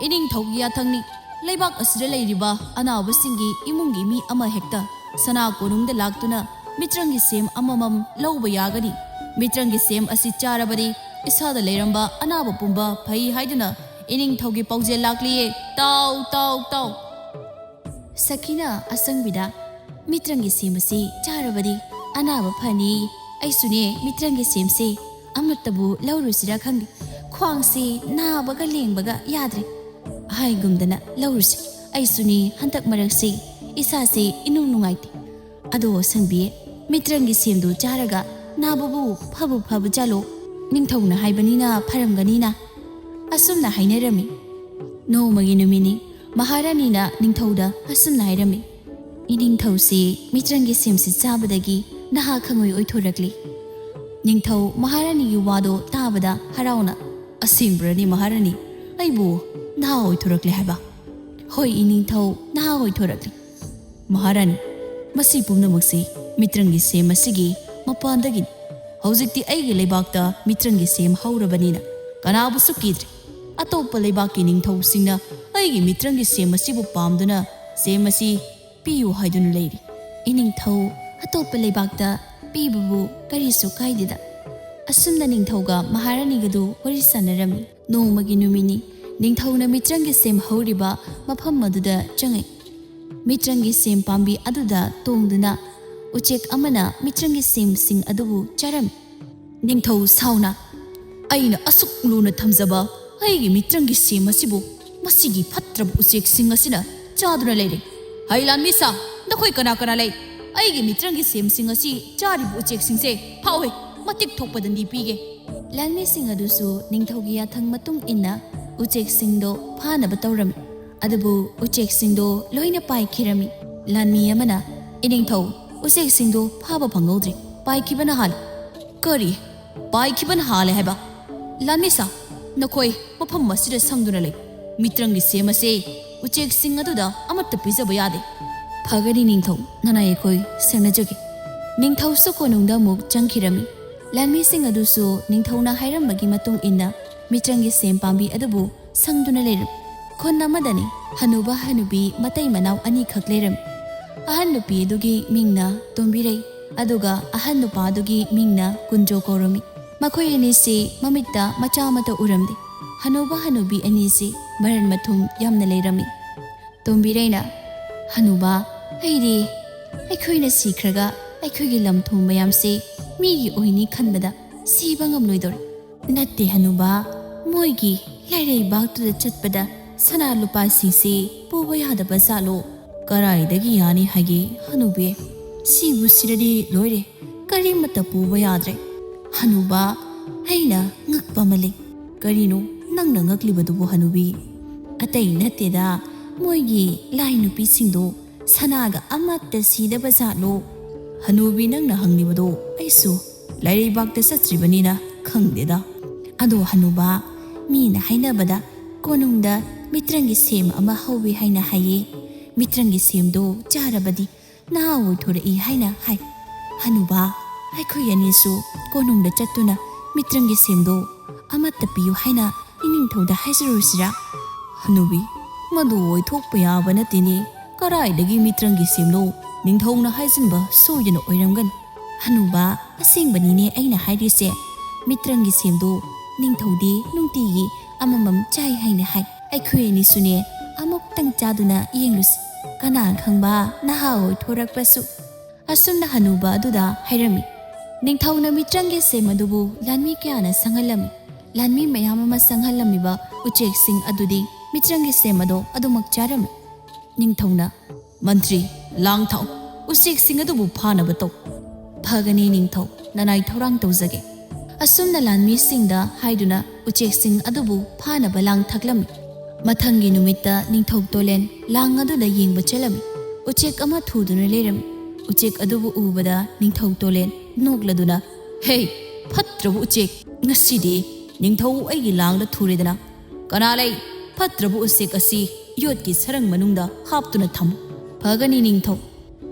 ꯏꯅꯤꯡꯊꯧꯒꯤ ꯌꯥꯊꯪꯅꯤ꯫ ꯂꯩꯕꯥꯛ ꯑꯁꯤꯗ ꯂꯩꯔꯤꯕ ꯑꯅꯥꯕꯁꯤꯡꯒꯤ ꯏꯃꯨꯡꯒꯤ ꯃꯤ ꯑꯃ ꯍꯦꯛꯇ ꯁꯅꯥ ꯀꯣꯅꯨꯡꯗ ꯂꯥꯛꯇꯨꯅ ꯃꯤꯇ꯭ꯔꯪꯒꯤ ꯁꯦꯝ ꯑꯃꯃꯝ ꯂꯧꯕ ꯌꯥꯒꯅꯤ꯫ ꯃꯤꯇ꯭ꯔꯪꯒꯤ ꯁꯦꯝ ꯑꯁꯤ ꯆꯥꯔꯕꯗꯤ ꯏꯁꯥꯗ ꯂꯩꯔꯝꯕ ꯑꯅꯥꯕ ꯄꯨꯝꯕ ꯐꯩ ꯍꯥꯏꯗꯨꯅ ꯏꯅꯤꯡꯊꯧꯒꯤ ꯄꯥꯎꯖꯦꯜ ꯂꯥꯛꯂꯤꯌꯦ꯫ ꯇꯥꯎ, ꯇꯥꯎ, ꯇꯥꯎ!" ꯁꯈꯤꯅ ꯑꯁꯪꯕꯤꯗ, "ꯃꯤꯇ꯭ꯔꯪꯒꯤ ꯁꯦꯝ ꯑꯁꯤ ꯆꯥꯔꯕꯗꯤ ꯑꯅꯥꯕ ꯐꯅꯤ꯫ ꯑꯩꯁꯨꯅꯦ, ꯃꯤꯇ꯭ꯔꯪꯒꯤ ꯁꯦꯝꯁꯦ ꯑꯃꯠꯇꯕꯨ ꯂꯧꯔꯨꯁꯤꯔꯥ ꯈꯪꯗꯦ꯫ ꯈ꯭ꯋꯥꯡꯁꯦ ꯅꯥꯕꯒ ꯂꯦꯡꯕꯒ ꯌꯥꯗ꯭ꯔꯦ꯫ ꯍꯥꯏꯒꯨꯝꯗꯅ ꯂꯧꯔꯨꯁꯤ꯫ ꯑꯩꯁꯨꯅꯦ, ꯍꯟꯗꯛ ꯃꯔꯛꯁꯦ ꯏꯁꯥꯁꯦ ꯏꯅꯨꯡ ꯅꯨꯡꯉꯥꯏꯇꯦ꯫ ꯑꯗꯣ ꯑꯁꯪꯕꯤ, ꯃꯤꯇ꯭ꯔꯪꯒꯤ ꯁꯦꯝꯗꯨ ꯆꯥꯔꯒ ꯅꯥꯕꯕꯨ ꯐꯕꯨ ꯐꯕ ꯖꯥꯠꯂꯣ? ꯅꯤꯡꯊꯧꯅ ꯍꯥꯏꯕꯅꯤꯅ ꯐꯔꯝꯒꯅꯤꯅ꯫" ꯑꯁꯨꯝꯅ ꯍꯥꯏꯅꯔꯝꯃꯤ꯫ ꯅꯣꯡꯃꯒꯤ ꯅꯨꯃꯤꯠꯅꯤ꯫ ꯃꯍꯥꯔꯥꯅꯤꯅ ꯅꯤꯡꯊꯧꯗ ꯑꯁꯨꯝꯅ ꯍꯥꯏꯔꯝꯃꯤ, "ꯏꯅꯤꯡꯊꯧꯁꯤ ꯃꯤꯇ꯭ꯔꯪꯒꯤ ꯁꯦꯝꯁꯤ ꯆꯥꯕꯗꯒꯤ ꯅꯍꯥ ꯈꯪꯉꯣꯏ ꯑꯣꯏꯊꯣꯔꯛꯂꯤ꯫" ꯅꯤꯡꯊꯧ ꯃꯍꯥꯔꯥꯅꯤꯒꯤ ꯋꯥꯗꯣ ꯇꯥꯕꯗ ꯍꯔꯥꯎꯅ, "ꯑꯁꯦꯡꯕ꯭ꯔꯅꯤ ꯃꯍꯥꯔꯥꯅꯤ? ꯑꯩꯕꯨ ꯅꯍꯥ ꯑꯣꯏꯊꯣꯔꯛꯂꯦ ꯍꯥꯏꯕ?" "ꯍꯣꯏ ꯏꯅꯤꯡꯊꯧ, ꯅꯍꯥ ꯑꯣꯏꯊꯣꯔꯛꯂꯤ꯫" "ꯃꯍꯥꯔꯥꯅꯤ, ꯃꯁꯤ ꯄꯨꯝꯅꯃꯛꯁꯤ ꯃꯤꯇ꯭ꯔꯪꯒꯤ ꯁꯦꯝ ꯑꯁꯤꯒꯤ ꯃꯄꯥꯟꯗꯒꯤꯅꯤ꯫ ꯍꯧꯖꯤꯛꯇꯤ ꯑꯩꯒꯤ ꯂꯩꯕꯥꯛꯇ ꯃꯤꯇ꯭ꯔꯪꯒꯤ ꯁꯦꯝ ꯍꯧꯔꯕꯅꯤꯅ ꯀꯅꯥꯕꯨꯁꯨ ꯀꯤꯗ꯭ꯔꯦ꯫ ꯑꯇꯣꯞꯄ ꯂꯩꯕꯥꯛꯀꯤ ꯅꯤꯡꯊꯧꯁꯤꯡꯅ ꯑꯩꯒꯤ ꯃꯤꯇ꯭ꯔꯪꯒꯤ ꯁꯦꯝ ꯑꯁꯤꯕꯨ ꯄꯥꯝꯗꯨꯅ ꯁꯦꯝ ꯑꯁꯤ ꯄꯤꯌꯨ ꯍꯥꯏꯗꯨꯅ ꯂꯩꯔꯤ꯫" "ꯏꯅꯤꯡꯊꯧ, ꯑꯇꯣꯞꯄ ꯂꯩꯕꯥꯛꯇ ꯄꯤꯕꯕꯨ ꯀꯔꯤꯁꯨ ꯀꯥꯏꯗꯦꯗ꯫" ꯑꯁꯨꯝꯅ ꯅꯤꯡꯊꯧꯒ ꯃꯍꯥꯔꯥꯅꯤꯒꯗꯨ ꯋꯥꯔꯤ ꯁꯥꯟꯅꯔꯝꯃꯤ꯫ ꯅꯣꯡꯃꯒꯤ ꯅꯨꯃꯤꯠꯅꯤ꯫ ꯅꯤꯡꯊꯧꯅ ꯃꯤꯇ꯭ꯔꯪꯒꯤ ꯁꯦꯝ ꯍꯧꯔꯤꯕ ꯃꯐꯝ ꯑꯗꯨꯗ ꯆꯪꯉꯛꯏ꯫ ꯃꯤꯇ꯭ꯔꯪꯒꯤ ꯁꯦꯝ ꯄꯥꯝꯕꯤ ꯑꯗꯨꯗ ꯇꯣꯡꯗꯨꯅ ꯎꯆꯦꯛ ꯑꯃꯅ ꯃꯤꯇ꯭ꯔꯪꯒꯤ ꯁꯦꯝꯁꯤꯡ ꯑꯗꯨꯕꯨ ꯆꯥꯔꯝꯃꯤ꯫ ꯅꯤꯡꯊꯧ ꯁꯥꯎꯅ, "ꯑꯩꯅ ꯑꯁꯨꯛ ꯂꯨꯅ ꯊꯝꯖꯕ ꯑꯩꯒꯤ ꯃꯤꯇ꯭ꯔꯪꯒꯤ ꯁꯦꯝ ꯑꯁꯤꯕꯨ ꯃꯁꯤꯒꯤ ꯐꯠꯇ꯭ꯔꯕ ꯎꯆꯦꯛꯁꯤꯡ ꯑꯁꯤꯅ ꯆꯥꯗꯨꯅ ꯂꯩꯔꯦ꯫ ꯍꯩ ꯂꯥꯟꯃꯤꯁꯥ, ꯅꯈꯣꯏ ꯀꯅꯥ ꯀꯅꯥ ꯂꯩ? ꯑꯩꯒꯤ ꯃꯤꯇ꯭ꯔꯪꯒꯤ ꯁꯦꯝꯁꯤꯡ ꯑꯁꯤ ꯆꯥꯔꯤꯕ ꯎꯆꯦꯛꯁꯤꯡꯁꯦ ꯐꯥꯎꯋꯦ, ꯃꯇꯤꯛ ꯊꯣꯛꯄ ꯗꯟꯗꯤ ꯄꯤꯒꯦ꯫" ꯂꯥꯟꯃꯤꯁꯤꯡ ꯑꯗꯨꯁꯨ ꯅꯤꯡꯊꯧꯒꯤ ꯌꯥꯊꯪ ꯃꯇꯨꯡ ꯏꯟꯅ ꯎꯆꯦꯛꯁꯤꯡꯗꯣ ꯐꯥꯅꯕ ꯇꯧꯔꯝꯃꯤ꯫ ꯑꯗꯨꯕꯨ ꯎꯆꯦꯛꯁꯤꯡꯗꯣ ꯂꯣꯏꯅ ꯄꯥꯏꯈꯤꯔꯝꯃꯤ꯫ ꯂꯥꯟꯃꯤ ꯑꯃꯅ, "ꯏꯅꯤꯡꯊꯧ, ꯎꯆꯦꯛꯁꯤꯡꯗꯣ ꯐꯥꯕ ꯐꯪꯍꯧꯗ꯭ꯔꯦ, ꯄꯥꯏꯈꯤꯕꯅ ꯍꯥꯜꯂꯦ꯫" "ꯀꯔꯤ? ꯄꯥꯏꯈꯤꯕꯅ ꯍꯥꯜꯂꯦ ꯍꯥꯏꯕ? ꯂꯥꯟꯃꯤꯁꯥ, ꯅꯈꯣꯏ ꯃꯐꯝ ꯑꯁꯤꯗ ꯁꯪꯗꯨꯅ ꯂꯩ꯫ ꯃꯤꯇ꯭ꯔꯪꯒꯤ ꯁꯦꯝ ꯑꯁꯦ ꯎꯆꯦꯛꯁꯤꯡ ꯑꯗꯨꯗ ꯑꯃꯠꯇ ꯄꯤꯖꯕ ꯌꯥꯗꯦ꯫" "ꯐꯒꯅꯤ ꯅꯤꯡꯊꯧ, ꯅꯅꯥꯏ ꯑꯩꯈꯣꯏ ꯁꯦꯡꯅꯖꯒꯦ꯫" ꯅꯤꯡꯊꯧꯁꯨ ꯀꯣꯅꯨꯡꯗ ꯑꯃꯨꯛ ꯆꯪꯈꯤꯔꯝꯃꯤ꯫ ꯂꯥꯟꯃꯤꯁꯤꯡ ꯑꯗꯨꯁꯨ ꯅꯤꯡꯊꯧꯅ ꯍꯥꯏꯔꯝꯕꯒꯤ ꯃꯇꯨꯡ ꯏꯟꯅ ꯃꯤꯇ꯭ꯔꯪꯒꯤ ꯁꯦꯝ ꯄꯥꯝꯕꯤ ꯑꯗꯨꯕꯨ ꯁꯪꯗꯨꯅ ꯂꯩꯔꯝꯃꯤ꯫ ꯈꯨꯟ ꯑꯃꯗꯅꯤ ꯍꯅꯨꯕ ꯍꯅꯨꯕꯤ ꯃꯇꯩ ꯃꯅꯥꯎ ꯑꯅꯤꯈꯛ ꯂꯩꯔꯝꯃꯤ꯫ ꯑꯍꯟ ꯅꯨꯄꯤ ꯑꯗꯨꯒꯤ ꯃꯤꯡꯅ ꯇꯣꯝꯕꯤꯔꯩ, ꯑꯗꯨꯒ ꯑꯍꯟ ꯅꯨꯄꯥ ꯑꯗꯨꯒꯤ ꯃꯤꯡꯅ ꯀꯨꯟꯖꯣ ꯀꯧꯔꯝꯃꯤ꯫ ꯃꯈꯣꯏ ꯑꯅꯤꯁꯤ ꯃꯃꯤꯠꯇ ꯃꯆꯥ ꯑꯃꯠꯇ ꯎꯔꯝꯗꯦ꯫ ꯍꯅꯨꯕ ꯍꯅꯨꯕꯤ ꯑꯅꯤꯁꯤ ꯃꯔꯟ ꯃꯊꯨꯝ ꯌꯥꯝꯅ ꯂꯩꯔꯝꯃꯤ꯫ ꯇꯣꯝꯕꯤꯔꯩꯅ, "ꯍꯅꯨꯕ, ꯑꯩꯗꯤ ꯑꯩꯈꯣꯏꯅ ꯁꯤꯈ꯭ꯔꯒ ꯑꯩꯈꯣꯏꯒꯤ ꯂꯝ ꯊꯨꯝ ꯃꯌꯥꯝꯁꯦ ꯃꯤꯒꯤ ꯑꯣꯏꯅꯤ ꯈꯟꯕꯗ ꯁꯤꯕ ꯉꯝꯂꯣꯏꯗꯧꯔꯦ꯫" "ꯅꯠꯇꯦ ꯍꯅꯨꯕ, ꯃꯣꯏꯒꯤ ꯂꯩꯔꯩꯕꯥꯛꯇꯨꯗ ꯆꯠꯄꯗ ꯁꯅꯥ ꯂꯨꯄꯥꯁꯤꯡꯁꯤ ꯄꯨꯕ ꯌꯥꯗꯕ ꯖꯥꯠꯂꯣ?" "ꯀꯔꯥꯏꯗꯒꯤ ꯌꯥꯅꯤ ꯍꯥꯏꯒꯦ ꯍꯅꯨꯕꯤ? ꯁꯤꯕꯨ ꯁꯤꯔꯗꯤ ꯂꯣꯏꯔꯦ, ꯀꯔꯤꯃꯠꯇ ꯄꯨꯕ ꯌꯥꯗ꯭ꯔꯦ꯫" "ꯍꯅꯨꯕ, ꯑꯩꯅ ꯉꯛꯄ ꯑꯃ ꯂꯩ꯫" "ꯀꯔꯤꯅꯣ ꯅꯪꯅ ꯉꯛꯂꯤꯕꯗꯨꯕꯨ ꯍꯅꯨꯕꯤ?" "ꯑꯇꯩ ꯅꯠꯇꯦꯗ, ꯃꯣꯏꯒꯤ ꯂꯥꯏ ꯅꯨꯄꯤꯁꯤꯡꯗꯣ ꯁꯅꯥꯒ ꯑꯃꯠꯇ ꯁꯤꯗꯕ ꯖꯥꯠꯂꯣ?" "ꯍꯅꯨꯕꯤ, ꯅꯪꯅ ꯍꯪꯂꯤꯕꯗꯣ ꯑꯩꯁꯨ ꯂꯩꯔꯩꯕꯥꯛꯇ ꯆꯠꯇ꯭ꯔꯤꯕꯅꯤꯅ ꯈꯪꯗꯦꯗ꯫ ꯑꯗꯣ ꯍꯅꯨꯕ, ꯃꯤꯅ ꯍꯥꯏꯅꯕꯗ ꯀꯣꯅꯨꯡꯗ ꯃꯤꯇ꯭ꯔꯪꯒꯤ ꯁꯦꯝ ꯑꯃ ꯍꯧꯋꯤ ꯍꯥꯏꯅ ꯍꯥꯏꯌꯦ꯫ ꯃꯤꯇ꯭ꯔꯪꯒꯤ ꯁꯦꯝꯗꯣ ꯆꯥꯔꯕꯗꯤ ꯅꯍꯥ ꯑꯣꯏꯊꯣꯔꯛꯏ ꯍꯥꯏꯅ ꯍꯥꯏ꯫ ꯍꯅꯨꯕ, ꯑꯩꯈꯣꯏ ꯑꯅꯤꯁꯨ ꯀꯣꯅꯨꯡꯗ ꯆꯠꯇꯨꯅ ꯃꯤꯇ꯭ꯔꯪꯒꯤ ꯁꯦꯝꯗꯣ ꯑꯃꯠꯇ ꯄꯤꯌꯨ ꯍꯥꯏꯅ ꯏꯅꯤꯡꯊꯧꯗ ꯍꯥꯏꯖꯔꯨꯁꯤꯔꯥ?" "ꯍꯅꯨꯕꯤ, ꯃꯗꯨ ꯑꯣꯏꯊꯣꯛꯄ ꯌꯥꯕ ꯅꯠꯇꯦꯅꯦ꯫ ꯀꯔꯥꯏꯗꯒꯤ ꯃꯤꯇ꯭ꯔꯪꯒꯤ ꯁꯦꯝꯅꯣ? ꯅꯤꯡꯊꯧꯅ ꯍꯥꯏꯖꯤꯟꯕ ꯁꯣꯏꯗꯅ ꯑꯣꯏꯔꯝꯒꯅꯤ꯫" "ꯍꯅꯨꯕ, ꯑꯁꯦꯡꯕꯅꯤꯅꯦ ꯑꯩꯅ ꯍꯥꯏꯔꯤꯁꯦ꯫ ꯃꯤꯇ꯭ꯔꯪꯒꯤ ꯁꯦꯝꯗꯣ ꯅꯤꯡꯊꯧꯗꯤ ꯅꯨꯡꯇꯤꯒꯤ ꯑꯃꯃꯝ ꯆꯥꯏ ꯍꯥꯏꯅ ꯍꯥꯏ꯫ ꯑꯩꯈꯣꯏ ꯑꯅꯤꯁꯨꯅꯦ ꯑꯃꯨꯛꯇꯪ ꯆꯥꯗꯨꯅ ꯌꯦꯡꯂꯨꯁꯤ꯫ ꯀꯅꯥ ꯈꯪꯕ ꯅꯍꯥ ꯑꯣꯏꯊꯣꯔꯛꯄꯁꯨ꯫" ꯑꯁꯨꯝꯅ ꯍꯅꯨꯕ ꯑꯗꯨꯗ ꯍꯥꯏꯔꯝꯃꯤ꯫ ꯅꯤꯡꯊꯧꯅ ꯃꯤꯇ꯭ꯔꯪꯒꯤ ꯁꯦꯝ ꯑꯗꯨꯕꯨ ꯂꯥꯟꯃꯤ ꯀꯌꯥꯅ ꯁꯪꯍꯜꯂꯝꯃꯤ꯫ ꯂꯥꯟꯃꯤ ꯃꯌꯥꯝ ꯑꯃ ꯁꯪꯍꯜꯂꯝꯃꯤꯕ ꯎꯆꯦꯛꯁꯤꯡ ꯑꯗꯨꯗꯤ ꯃꯤꯇ꯭ꯔꯪꯒꯤ ꯁꯦꯝ ꯑꯗꯣ ꯑꯗꯨꯃꯛ ꯆꯥꯔꯝꯃꯤ꯫ ꯅꯤꯡꯊꯧꯅ, "ꯃꯟꯇ꯭ꯔꯤ, ꯂꯥꯡ ꯊꯥꯎ, ꯎꯆꯦꯛꯁꯤꯡ ꯑꯗꯨꯕꯨ ꯐꯥꯅꯕ ꯇꯧ꯫" "ꯐꯒꯅꯤ ꯅꯤꯡꯊꯧ, ꯅꯅꯥꯏ ꯊꯧꯔꯥꯡ ꯇꯧꯖꯒꯦ꯫" ꯑꯁꯨꯝꯅ ꯂꯥꯟꯃꯤꯁꯤꯡꯗ ꯍꯥꯏꯗꯨꯅ ꯎꯆꯦꯛꯁꯤꯡ ꯑꯗꯨꯕꯨ ꯐꯥꯅꯕ ꯂꯥꯡ ꯊꯥꯛꯂꯝꯃꯤ꯫ ꯃꯊꯪꯒꯤ ꯅꯨꯃꯤꯠꯇ ꯅꯤꯡꯊꯧ ꯇꯣꯂꯦꯟ ꯂꯥꯡ ꯑꯗꯨꯗ ꯌꯦꯡꯕ ꯆꯠꯂꯝꯃꯤ꯫ ꯎꯆꯦꯛ ꯑꯃ ꯊꯨꯗꯨꯅ ꯂꯩꯔꯝꯃꯤ꯫ ꯎꯆꯦꯛ ꯑꯗꯨꯕꯨ ꯎꯕꯗ ꯅꯤꯡꯊꯧ ꯇꯣꯂꯦꯟ ꯅꯣꯛꯂꯗꯨꯅ, "ꯍꯦ, ꯐꯠꯇ꯭ꯔꯕ ꯎꯆꯦꯛ, ꯉꯁꯤꯗꯤ ꯅꯤꯡꯊꯧ ꯑꯩꯒꯤ ꯂꯥꯡꯗ ꯊꯨꯔꯦꯗꯅ꯫ ꯀꯅꯥ ꯂꯩ? ꯐꯠꯇ꯭ꯔꯕ ꯎꯆꯦꯛ ꯑꯁꯤ ꯌꯣꯠꯀꯤ ꯁꯔꯪ ꯃꯅꯨꯡꯗ ꯍꯥꯞꯇꯨꯅ ꯊꯝꯃꯨ꯫" "ꯐꯒꯅꯤ ꯅꯤꯡꯊꯧ꯫"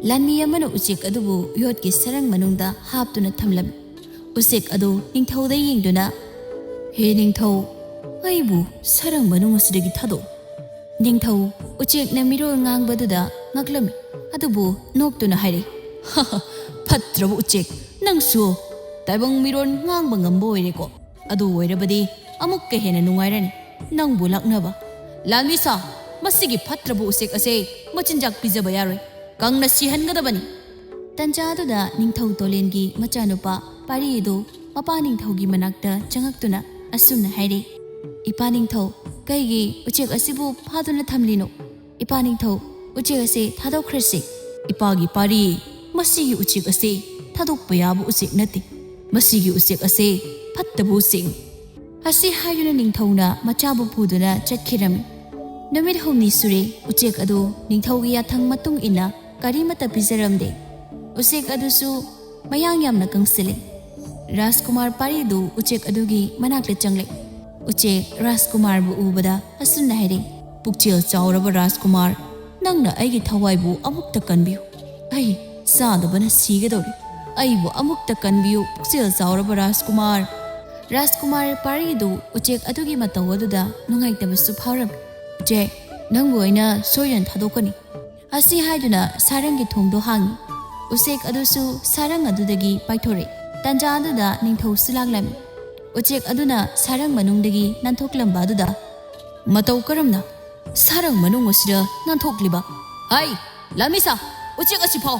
ꯂꯥꯟꯃꯤ ꯑꯃꯅ ꯎꯆꯦꯛ ꯑꯗꯨꯕꯨ ꯌꯣꯠꯀꯤ ꯁꯔꯪ ꯃꯅꯨꯡꯗ ꯍꯥꯞꯇꯨꯅ ꯊꯝꯂꯝꯃꯤ꯫ ꯎꯆꯦꯛ ꯑꯗꯨ ꯅꯤꯡꯊꯧꯗ ꯌꯦꯡꯗꯨꯅ, "ꯍꯦ ꯅꯤꯡꯊꯧ, ꯑꯩꯕꯨ ꯁꯔꯪ ꯃꯅꯨꯡ ꯑꯁꯤꯗꯒꯤ ꯊꯥꯗꯣꯛꯎ꯫" ꯅꯤꯡꯊꯧ ꯎꯆꯦꯛꯅ ꯃꯤꯔꯣꯜ ꯉꯥꯡꯕꯗꯨꯗ ꯉꯛꯂꯝꯃꯤ, ꯑꯗꯨꯕꯨ ꯅꯣꯛꯇꯨꯅ ꯍꯥꯏꯔꯛꯏ, "ꯐꯠꯇ꯭ꯔꯕ ꯎꯆꯦꯛ, ꯅꯪꯁꯨ ꯇꯥꯏꯕꯪ ꯃꯤꯔꯣꯜ ꯉꯥꯡꯕ ꯉꯝꯕ ꯑꯣꯏꯔꯦꯀꯣ꯫ ꯑꯗꯨ ꯑꯣꯏꯔꯕꯗꯤ ꯑꯃꯨꯛꯀ ꯍꯦꯟꯅ ꯅꯨꯡꯉꯥꯏꯔꯅꯤ ꯅꯪꯕꯨ ꯂꯥꯛꯅꯕ꯫ ꯂꯥꯟꯃꯤ ꯁꯥ, ꯃꯁꯤꯒꯤ ꯐꯠꯇ꯭ꯔꯕ ꯎꯆꯦꯛ ꯑꯁꯦ ꯃꯆꯤꯟꯖꯥꯛ ꯄꯤꯖꯕ ꯌꯥꯔꯣꯏ, ꯀꯪꯅ ꯁꯤꯍꯟꯒꯗꯕꯅꯤ꯫" ꯇꯟꯖꯥ ꯑꯗꯨꯗ ꯅꯤꯡꯊꯧ ꯇꯣꯂꯦꯟꯒꯤ ꯃꯆꯥꯅꯨꯄꯥ ꯄꯥꯔꯤ ꯑꯗꯨ ꯃꯄꯥ ꯅꯤꯡꯊꯧꯒꯤ ꯃꯅꯥꯛꯇ ꯆꯪꯉꯛꯇꯨꯅ ꯑꯁꯨꯝꯅ ꯍꯥꯏꯔꯤ, "ꯏꯄꯥ ꯅꯤꯡꯊꯧ, ꯀꯩꯒꯤ ꯎꯆꯦꯛ ꯑꯁꯤꯕꯨ ꯐꯥꯗꯨꯅ ꯊꯝꯂꯤꯅꯣ? ꯏꯄꯥ ꯅꯤꯡꯊꯧ, ꯎꯆꯦꯛ ꯑꯁꯤ ꯊꯥꯗꯣꯛꯈ꯭ꯔꯁꯤ꯫" "ꯏꯄꯥꯒꯤ ꯄꯥꯔꯤ, ꯃꯁꯤꯒꯤ ꯎꯆꯦꯛ ꯑꯁꯤ ꯊꯥꯗꯣꯛꯄ ꯌꯥꯕ ꯎꯆꯦꯛ ꯅꯠꯇꯦ꯫ ꯃꯁꯤꯒꯤ ꯎꯆꯦꯛ ꯑꯁꯤ ꯐꯠꯇꯕ ꯎꯆꯦꯛꯅꯤ꯫" ꯑꯁꯤ ꯍꯥꯏꯗꯨꯅ ꯅꯤꯡꯊꯧꯅ ꯃꯆꯥꯕꯨ ꯄꯨꯗꯨꯅ ꯆꯠꯈꯤꯔꯝꯃꯤ꯫ ꯅꯨꯃꯤꯠ ꯍꯨꯝꯅꯤ ꯁꯨꯔꯦ ꯎꯆꯦꯛ ꯑꯗꯨ ꯅꯤꯡꯊꯧꯒꯤ ꯌꯥꯊꯪ ꯃꯇꯨꯡ ꯏꯟꯅ ꯀꯔꯤꯃꯠꯇ ꯄꯤꯖꯔꯝꯗꯦ꯫ ꯎꯆꯦꯛ ꯑꯗꯨꯁꯨ ꯃꯌꯥꯡ ꯌꯥꯝꯅ ꯀꯪꯁꯤꯜꯂꯦ꯫ ꯔꯥꯖꯀꯨꯃꯥꯔ ꯄꯥꯔꯤꯗꯨ ꯎꯆꯦꯛ ꯑꯗꯨꯒꯤ ꯃꯅꯥꯛꯇ ꯆꯪꯂꯦ꯫ ꯎꯆꯦꯛ ꯔꯥꯖꯀꯨꯃꯥꯔꯕꯨ ꯎꯕꯗ ꯑꯁꯨꯝꯅ ꯍꯥꯏꯔꯦ, "ꯄꯨꯛꯆꯦꯜ ꯆꯥꯎꯔꯕ ꯔꯥꯖꯀꯨꯃꯥꯔ, ꯅꯪꯅ ꯑꯩꯒꯤ ꯊꯋꯥꯏꯕꯨ ꯑꯃꯨꯛꯇ ꯀꯟꯕꯤꯌꯨ꯫ ꯑꯩ ꯆꯥꯗꯕꯅ ꯁꯤꯒꯗꯧꯔꯦ꯫ ꯑꯩꯕꯨ ꯑꯃꯨꯛꯇ ꯀꯟꯕꯤꯌꯨ, ꯄꯨꯛꯆꯦꯜ ꯆꯥꯎꯔꯕ ꯔꯥꯖꯀꯨꯃꯥꯔ꯫" ꯔꯥꯖꯀꯨꯃꯥꯔ ꯄꯥꯔꯤꯗꯨ ꯎꯆꯦꯛ ꯑꯗꯨꯒꯤ ꯃꯇꯧ ꯑꯗꯨꯗ ꯅꯨꯡꯉꯥꯏꯇꯕꯁꯨ ꯐꯥꯎꯔꯝꯃꯤ꯫ "ꯎꯆꯦꯛ, ꯅꯪꯕꯨ ꯑꯩꯅ ꯁꯣꯏꯗꯅ ꯊꯥꯗꯣꯛꯀꯅꯤ꯫" ꯑꯁꯤ ꯍꯥꯏꯗꯨꯅ ꯁꯥꯔꯪꯒꯤ ꯊꯣꯡꯗꯣ ꯍꯥꯡꯉꯤ꯫ ꯎꯆꯦꯛ ꯑꯗꯨꯁꯨ ꯁꯥꯔꯪ ꯑꯗꯨꯗꯒꯤ ꯄꯥꯏꯊꯣꯔꯛꯏ꯫ ꯇꯟꯖꯥ ꯑꯗꯨꯗ ꯅꯤꯡꯊꯧꯁꯨ ꯂꯥꯛꯂꯝꯃꯤ꯫ ꯎꯆꯦꯛ ꯑꯗꯨꯅ ꯁꯥꯔꯪ ꯃꯅꯨꯡꯗꯒꯤ ꯅꯥꯟꯊꯣꯛꯂꯝꯕ ꯑꯗꯨꯗ, "ꯃꯇꯧ ꯀꯔꯝꯅ ꯁꯥꯔꯪ ꯃꯅꯨꯡ ꯑꯁꯤꯗ ꯅꯥꯟꯊꯣꯛꯂꯤꯕ? ꯍꯥꯏ, ꯂꯥꯟꯃꯤ ꯁꯥ, ꯎꯆꯦꯛ ꯑꯁꯤ ꯐꯥꯎ!"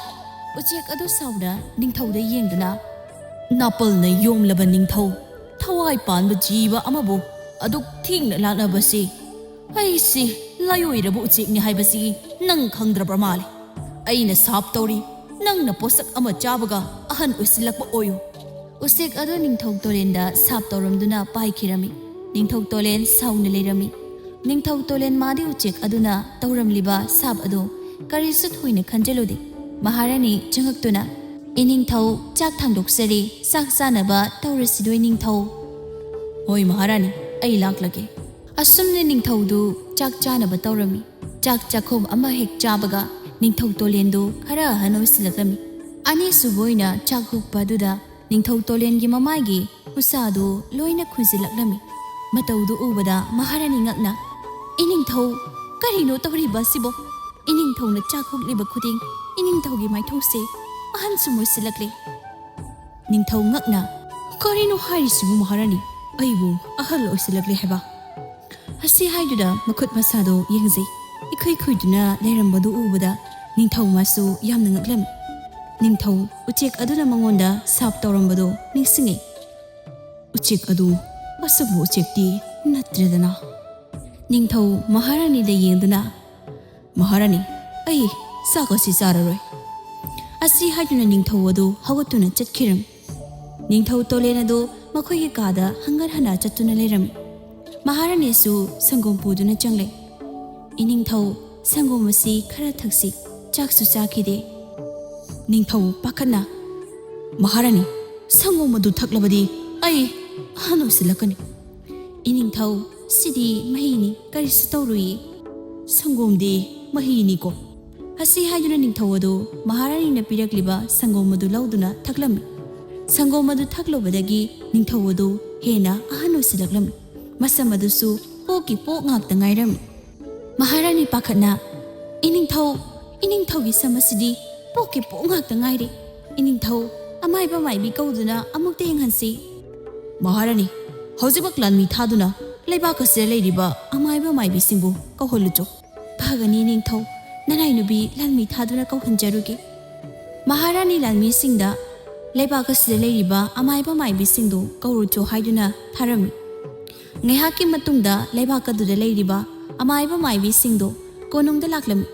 ꯎꯆꯦꯛ ꯑꯗꯨ ꯁꯥꯎꯅ ꯅꯤꯡꯊꯧꯗ ꯌꯦꯡꯗꯨꯅ, ꯅꯥꯄꯜꯅ ꯌꯣꯝꯂꯕ ꯅꯤꯡꯊꯧ, ꯊꯋꯥꯏ ꯄꯥꯟꯕ ꯖꯤꯕ ꯑꯃꯕꯨ ꯑꯗꯨꯛ ꯊꯦꯡꯅ ꯂꯥꯛꯅꯕꯁꯤ, ꯑꯩꯁꯤ ꯂꯥꯏꯑꯣꯏꯔꯕ ꯎꯆꯦꯛꯅꯤ ꯍꯥꯏꯕꯁꯤ ꯅꯪ ꯈꯪꯗ꯭ꯔꯕ꯭ꯔ ꯃꯥꯜꯂꯦ꯫ ꯑꯩꯅ ꯁꯥꯞ ꯇꯧꯔꯤ, ꯅꯪꯅ ꯄꯣꯠꯁꯛ ꯑꯃ ꯆꯥꯕꯒ ꯑꯍꯟ ꯑꯣꯏꯁꯤꯜꯂꯛꯄ ꯑꯣꯏꯌꯨ꯫ ꯎꯆꯦꯛ ꯑꯗꯨ ꯅꯤꯡꯊꯧ ꯇꯣꯂꯦꯟꯗ ꯁꯥꯞ ꯇꯧꯔꯝꯗꯨꯅ ꯄꯥꯏꯈꯤꯔꯝꯃꯤ꯫ ꯅꯤꯡꯊꯧ ꯇꯣꯂꯦꯟ ꯁꯥꯎꯅ ꯂꯩꯔꯝꯃꯤ꯫ ꯅꯤꯡꯊꯧ ꯇꯣꯂꯦꯟ ꯃꯥꯗꯤ ꯎꯆꯦꯛ ꯑꯗꯨꯅ ꯇꯧꯔꯝꯂꯤꯕ ꯁꯥꯞ ꯑꯗꯨ ꯀꯔꯤꯁꯨ ꯊꯣꯏꯅ ꯈꯟꯖꯤꯜꯂꯨꯗꯦ꯫ ꯃꯍꯥꯔꯥꯅꯤ ꯆꯪꯉꯛꯇꯨꯅ, "ꯏꯅꯤꯡꯊꯧ, ꯆꯥꯛ ꯊꯥꯡꯗꯣꯛꯆꯔꯤ, ꯆꯥꯛ ꯆꯥꯅꯕ ꯇꯧꯔꯁꯤꯗꯣꯏ ꯅꯤꯡꯊꯧ?" "ꯍꯣꯏ ꯃꯍꯥꯔꯥꯅꯤ, ꯑꯩ ꯂꯥꯛꯂꯒꯦ꯫" ꯑꯁꯨꯝꯅ ꯅꯤꯡꯊꯧꯗꯨ ꯆꯥꯛ ꯆꯥꯅꯕ ꯇꯧꯔꯝꯃꯤ꯫ ꯆꯥꯛ ꯆꯥꯛꯈꯨꯝ ꯑꯃ ꯍꯦꯛ ꯆꯥꯕꯒ ꯅꯤꯡꯊꯧ ꯇꯣꯂꯦꯟꯗꯨ ꯈꯔ ꯑꯍꯟ ꯑꯣꯏꯁꯤꯜꯂꯛꯂꯝꯃꯤ꯫ ꯑꯅꯤꯁꯨꯕ ꯑꯣꯏꯅ ꯆꯥꯛ ꯍꯨꯛꯄ ꯑꯗꯨꯗ ꯅꯤꯡꯊꯧ ꯇꯣꯂꯦꯟꯒꯤ ꯃꯃꯥꯏꯒꯤ ꯎꯁꯥꯗꯨ ꯂꯣꯏꯅ ꯈꯨꯟꯖꯤꯜꯂꯛꯂꯝꯃꯤ꯫ ꯃꯇꯧꯗꯨ ꯎꯕꯗ ꯃꯍꯥꯔꯥꯅꯤ ꯉꯛꯅ, "ꯏꯅꯤꯡꯊꯧ, ꯀꯔꯤꯅꯣ ꯇꯧꯔꯤꯕ ꯑꯁꯤꯕꯣ? ꯏꯅꯤꯡꯊꯧꯅ ꯆꯥꯛ ꯍꯨꯛꯂꯤꯕ ꯈꯨꯗꯤꯡ ꯏꯅꯤꯡꯊꯧꯒꯤ ꯃꯥꯏꯊꯣꯡꯁꯦ ꯑꯍꯟ ꯁꯨꯝ ꯑꯣꯏꯁꯤꯜꯂꯛꯂꯦ꯫" ꯅꯤꯡꯊꯧ ꯉꯛꯅ, "ꯀꯔꯤꯅꯣ ꯍꯥꯏꯔꯤꯁꯤꯕꯨ ꯃꯍꯥꯔꯥꯅꯤ? ꯑꯩꯕꯨ ꯑꯍꯜ ꯑꯣꯏꯁꯤꯜꯂꯛꯂꯦ ꯍꯥꯏꯕ?" ꯑꯁꯤ ꯍꯥꯏꯗꯨꯅ ꯃꯈꯨꯠ ꯃꯁꯥꯗꯣ ꯌꯦꯡꯖꯩ꯫ ꯏꯈꯨꯏ ꯈꯨꯏꯗꯨꯅ ꯂꯩꯔꯝꯕꯗꯨ ꯎꯕꯗ ꯅꯤꯡꯊꯧ ꯃꯥꯁꯨ ꯌꯥꯝꯅ ꯉꯛꯂꯝꯃꯤ꯫ ꯅꯤꯡꯊꯧ, ꯎꯆꯦꯛ ꯑꯗꯨꯅ ꯃꯉꯣꯟꯗ ꯁꯥꯞ ꯇꯧꯔꯝꯕꯗꯣ ꯅꯤꯡꯁꯤꯡꯉꯤ꯫ "ꯎꯆꯦꯛ ꯑꯗꯨ ꯑꯆꯨꯝꯕ ꯎꯆꯦꯛꯇꯤ ꯅꯠꯇ꯭ꯔꯦꯗꯅ?" ꯅꯤꯡꯊꯧ ꯃꯍꯥꯔꯥꯅꯤꯗ ꯌꯦꯡꯗꯨꯅ, "ꯃꯍꯥꯔꯥꯅꯤ, ꯑꯩ ꯆꯥꯛ ꯑꯁꯤ ꯆꯥꯔꯔꯣꯏ꯫" ꯑꯁꯤ ꯍꯥꯏꯗꯨꯅ ꯅꯤꯡꯊꯧ ꯑꯗꯨ ꯍꯧꯒꯠꯇꯨꯅ ꯆꯠꯈꯤꯔꯝꯃꯤ꯫ ꯅꯤꯡꯊꯧ ꯇꯣꯂꯦꯟ ꯑꯗꯨ ꯃꯈꯣꯏꯒꯤ ꯀꯥꯗ ꯍꯪꯒꯠ ꯍꯟꯗ ꯆꯠꯇꯨꯅ ꯂꯩꯔꯝꯃꯤ꯫ ꯃꯍꯥꯔꯥꯅꯤꯁꯨ ꯁꯪꯒꯣꯝ ꯄꯨꯗꯨꯅ ꯆꯪꯂꯦ꯫ "ꯏꯅꯤꯡꯊꯧ, ꯁꯪꯒꯣꯝ ꯑꯁꯤ ꯈꯔ ꯊꯛꯁꯤ, ꯆꯥꯛꯁꯨ ꯆꯥꯈꯤꯗꯦ꯫" ꯅꯤꯡꯊꯧ ꯄꯥꯈꯠꯅ, "ꯃꯍꯥꯔꯥꯅꯤ, ꯁꯪꯒꯣꯝ ꯑꯗꯨ ꯊꯛꯂꯕꯗꯤ ꯑꯩ ꯑꯍꯟ ꯑꯣꯏꯁꯤꯜꯂꯛꯀꯅꯤ꯫" "ꯏꯅꯤꯡꯊꯧ, ꯁꯤꯗꯤ ꯃꯍꯤꯅꯤ, ꯀꯔꯤꯁꯨ ꯇꯧꯔꯣꯏꯌꯦ꯫" "ꯁꯪꯒꯣꯝꯗꯤ ꯃꯍꯤꯅꯤꯀꯣ?" ꯑꯁꯤ ꯍꯥꯏꯗꯨꯅ ꯅꯤꯡꯊꯧ ꯑꯗꯨ ꯃꯍꯥꯔꯥꯅꯤꯅ ꯄꯤꯔꯛꯂꯤꯕ ꯁꯪꯒꯣꯝ ꯑꯗꯨ ꯂꯧꯗꯨꯅ ꯊꯛꯂꯝꯃꯤ꯫ ꯁꯪꯒꯣꯝ ꯑꯗꯨ ꯊꯛꯂꯨꯕꯗꯒꯤ ꯅꯤꯡꯊꯧ ꯑꯗꯨ ꯍꯦꯟꯅ ꯑꯍꯟ ꯑꯣꯏꯁꯤꯜꯂꯛꯂꯝꯃꯤ꯫ ꯃꯁꯝ ꯑꯗꯨꯁꯨ ꯄꯣꯛꯀꯤ ꯄꯣꯛ ꯉꯥꯛꯇ ꯉꯥꯏꯔꯝꯃꯤ꯫ ꯃꯍꯥꯔꯥꯅꯤ ꯄꯥꯈꯠꯅ, "ꯏꯅꯤꯡꯊꯧ, ꯏꯅꯤꯡꯊꯧꯒꯤ ꯁꯝ ꯑꯁꯤꯗꯤ ꯄꯣꯛꯀꯤ ꯄꯣꯛ ꯉꯥꯛꯇ ꯉꯥꯏꯔꯦ꯫ ꯏꯅꯤꯡꯊꯧ, ꯑꯃꯥꯏꯕ ꯃꯥꯏꯕꯤ ꯀꯧꯗꯨꯅ ꯑꯃꯨꯛꯇ ꯌꯦꯡꯍꯟꯁꯤ꯫" "ꯃꯍꯥꯔꯥꯅꯤ, ꯍꯧꯖꯤꯛꯃꯛ ꯂꯥꯟꯃꯤ ꯊꯥꯗꯨꯅ ꯂꯩꯕꯥꯛ ꯑꯁꯤꯗ ꯂꯩꯔꯤꯕ ꯑꯃꯥꯏꯕ ꯃꯥꯏꯕꯤꯁꯤꯡꯕꯨ ꯀꯧꯍꯜꯂꯨꯆꯣ꯫" "ꯐꯒꯅꯤ ꯅꯤꯡꯊꯧ, ꯅꯅꯥꯏ ꯅꯨꯄꯤ ꯂꯥꯟꯃꯤ ꯊꯥꯗꯨꯅ ꯀꯧꯍꯟꯖꯔꯨꯒꯦ꯫" ꯃꯍꯥꯔꯥꯅꯤ ꯂꯥꯟꯃꯤꯁꯤꯡꯗ ꯂꯩꯕꯥꯛ ꯑꯁꯤꯗ ꯂꯩꯔꯤꯕ ꯑꯃꯥꯏꯕ ꯃꯥꯏꯕꯤꯁꯤꯡꯗꯨ ꯀꯧꯔꯨꯆꯣ ꯍꯥꯏꯗꯨꯅ ꯊꯥꯔꯝꯃꯤ꯫ ꯉꯥꯏꯍꯥꯛꯀꯤ ꯃꯇꯨꯡꯗ ꯂꯩꯕꯥꯛ ꯑꯗꯨꯗ ꯂꯩꯔꯤꯕ ꯑꯃꯥꯏꯕ ꯃꯥꯏꯕꯤꯁꯤꯡꯗꯨ ꯀꯣꯅꯨꯡꯗ ꯂꯥꯛꯂꯝꯃꯤ꯫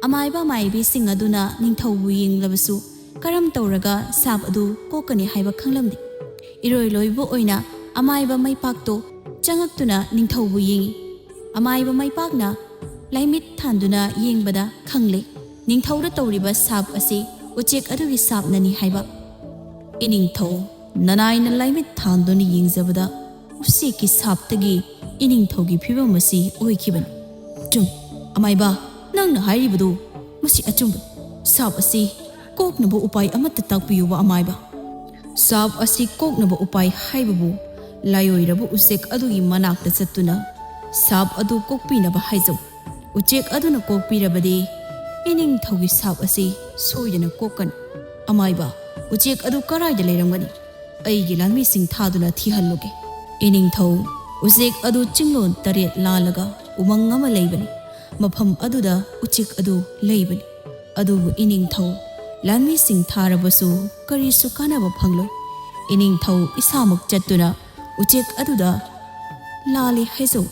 ꯑꯃꯥꯏꯕ ꯃꯥꯏꯕꯤꯁꯤꯡ ꯑꯗꯨꯅ ꯅꯤꯡꯊꯧꯕꯨ ꯌꯦꯡꯂꯕꯁꯨ ꯀꯔꯝ ꯇꯧꯔꯒ ꯁꯥꯞ ꯑꯗꯨ ꯀꯣꯛꯀꯅꯤ ꯍꯥꯏꯕ ꯈꯪꯂꯝꯗꯦ꯫ ꯏꯔꯣꯏ ꯂꯣꯏꯕ ꯑꯣꯏꯅ ꯑꯃꯥꯏꯕ ꯃꯩꯄꯥꯛꯇꯣ ꯆꯪꯉꯛꯇꯨꯅ ꯅꯤꯡꯊꯧꯕꯨ ꯌꯦꯡꯉꯤ꯫ ꯑꯃꯥꯏꯕ ꯃꯩꯄꯥꯛꯅ ꯂꯥꯏꯃꯤꯠ ꯊꯥꯟꯗꯨꯅ ꯌꯦꯡꯕꯗ ꯈꯪꯂꯦ, ꯅꯤꯡꯊꯧꯗ ꯇꯧꯔꯤꯕ ꯁꯥꯞ ꯑꯁꯤ ꯎꯆꯦꯛ ꯑꯗꯨꯒꯤ ꯁꯥꯞꯅꯅꯤ ꯍꯥꯏꯕ꯫ "ꯏꯅꯤꯡꯊꯧ, ꯅꯅꯥꯏꯅ ꯂꯥꯏꯃꯤꯠ ꯊꯥꯟꯗꯨꯅ ꯌꯦꯡꯖꯕꯗ ꯎꯆꯦꯛꯀꯤ ꯁꯥꯞꯇꯒꯤ ꯏꯅꯤꯡꯊꯧꯒꯤ ꯐꯤꯕꯝ ꯑꯁꯤ ꯑꯣꯏꯈꯤꯕꯅꯤ꯫ ꯆꯨꯝ, ꯑꯃꯥꯏꯕ, ꯅꯪꯅ ꯍꯥꯏꯔꯤꯕꯗꯨ ꯃꯁꯤ ꯑꯆꯨꯝꯕꯅꯤ꯫ ꯁꯥꯞ ꯑꯁꯤ ꯀꯣꯛꯅꯕ ꯎꯄꯥꯏ ꯑꯃꯠꯇ ꯇꯥꯛꯄꯤꯌꯨꯕ, ꯑꯃꯥꯏꯕ꯫" "ꯁꯥꯞ ꯑꯁꯤ ꯀꯣꯛꯅꯕ ꯎꯄꯥꯏ ꯍꯥꯏꯕꯕꯨ ꯂꯥꯏꯑꯣꯏꯔꯕ ꯎꯆꯦꯛ ꯑꯗꯨꯒꯤ ꯃꯅꯥꯛꯇ ꯆꯠꯇꯨꯅ ꯁꯥꯞ ꯑꯗꯨ ꯀꯣꯛꯄꯤꯅꯕ ꯍꯥꯏꯖꯧ꯫ ꯎꯆꯦꯛ ꯑꯗꯨꯅ ꯀꯣꯛꯄꯤꯔꯕꯗꯤ ꯏꯅꯤꯡꯊꯧꯒꯤ ꯁꯥꯞ ꯑꯁꯤ ꯁꯣꯏꯗꯅ ꯀꯣꯛꯀꯅꯤ꯫ ꯑꯃꯥꯏꯕ, ꯎꯆꯦꯛ ꯑꯗꯨ ꯀꯔꯥꯏꯗ ꯂꯩꯔꯝꯒꯅꯤ? ꯑꯩꯒꯤ ꯂꯥꯟꯃꯤꯁꯤꯡ ꯊꯥꯗꯨꯅ ꯊꯤꯍꯜꯂꯨꯒꯦ꯫" "ꯏꯅꯤꯡꯊꯧ, ꯎꯆꯦꯛ ꯑꯗꯨ ꯆꯤꯡꯂꯣꯟ ꯇꯔꯦꯠ ꯂꯥꯜꯂꯒ ꯎꯃꯪ ꯑꯃ ꯂꯩꯕꯅꯤ꯫ ꯃꯐꯝ ꯑꯗꯨꯗ ꯎꯆꯦꯛ ꯑꯗꯨ ꯂꯩꯕꯅꯤ꯫ ꯑꯗꯨꯕꯨ ꯏꯅꯤꯡꯊꯧ, ꯂꯥꯟꯃꯤꯁꯤꯡ ꯊꯥꯔꯕꯁꯨ ꯀꯔꯤꯁꯨ ꯀꯥꯟꯅꯕ ꯐꯪꯂꯣꯏ꯫ ꯏꯅꯤꯡꯊꯧ ꯏꯁꯥꯃꯛ ꯆꯠꯇꯨꯅ ꯎꯆꯦꯛ ꯑꯗꯨꯗ ꯂꯥꯜꯂꯦ ꯍꯥꯏꯖꯧ꯫"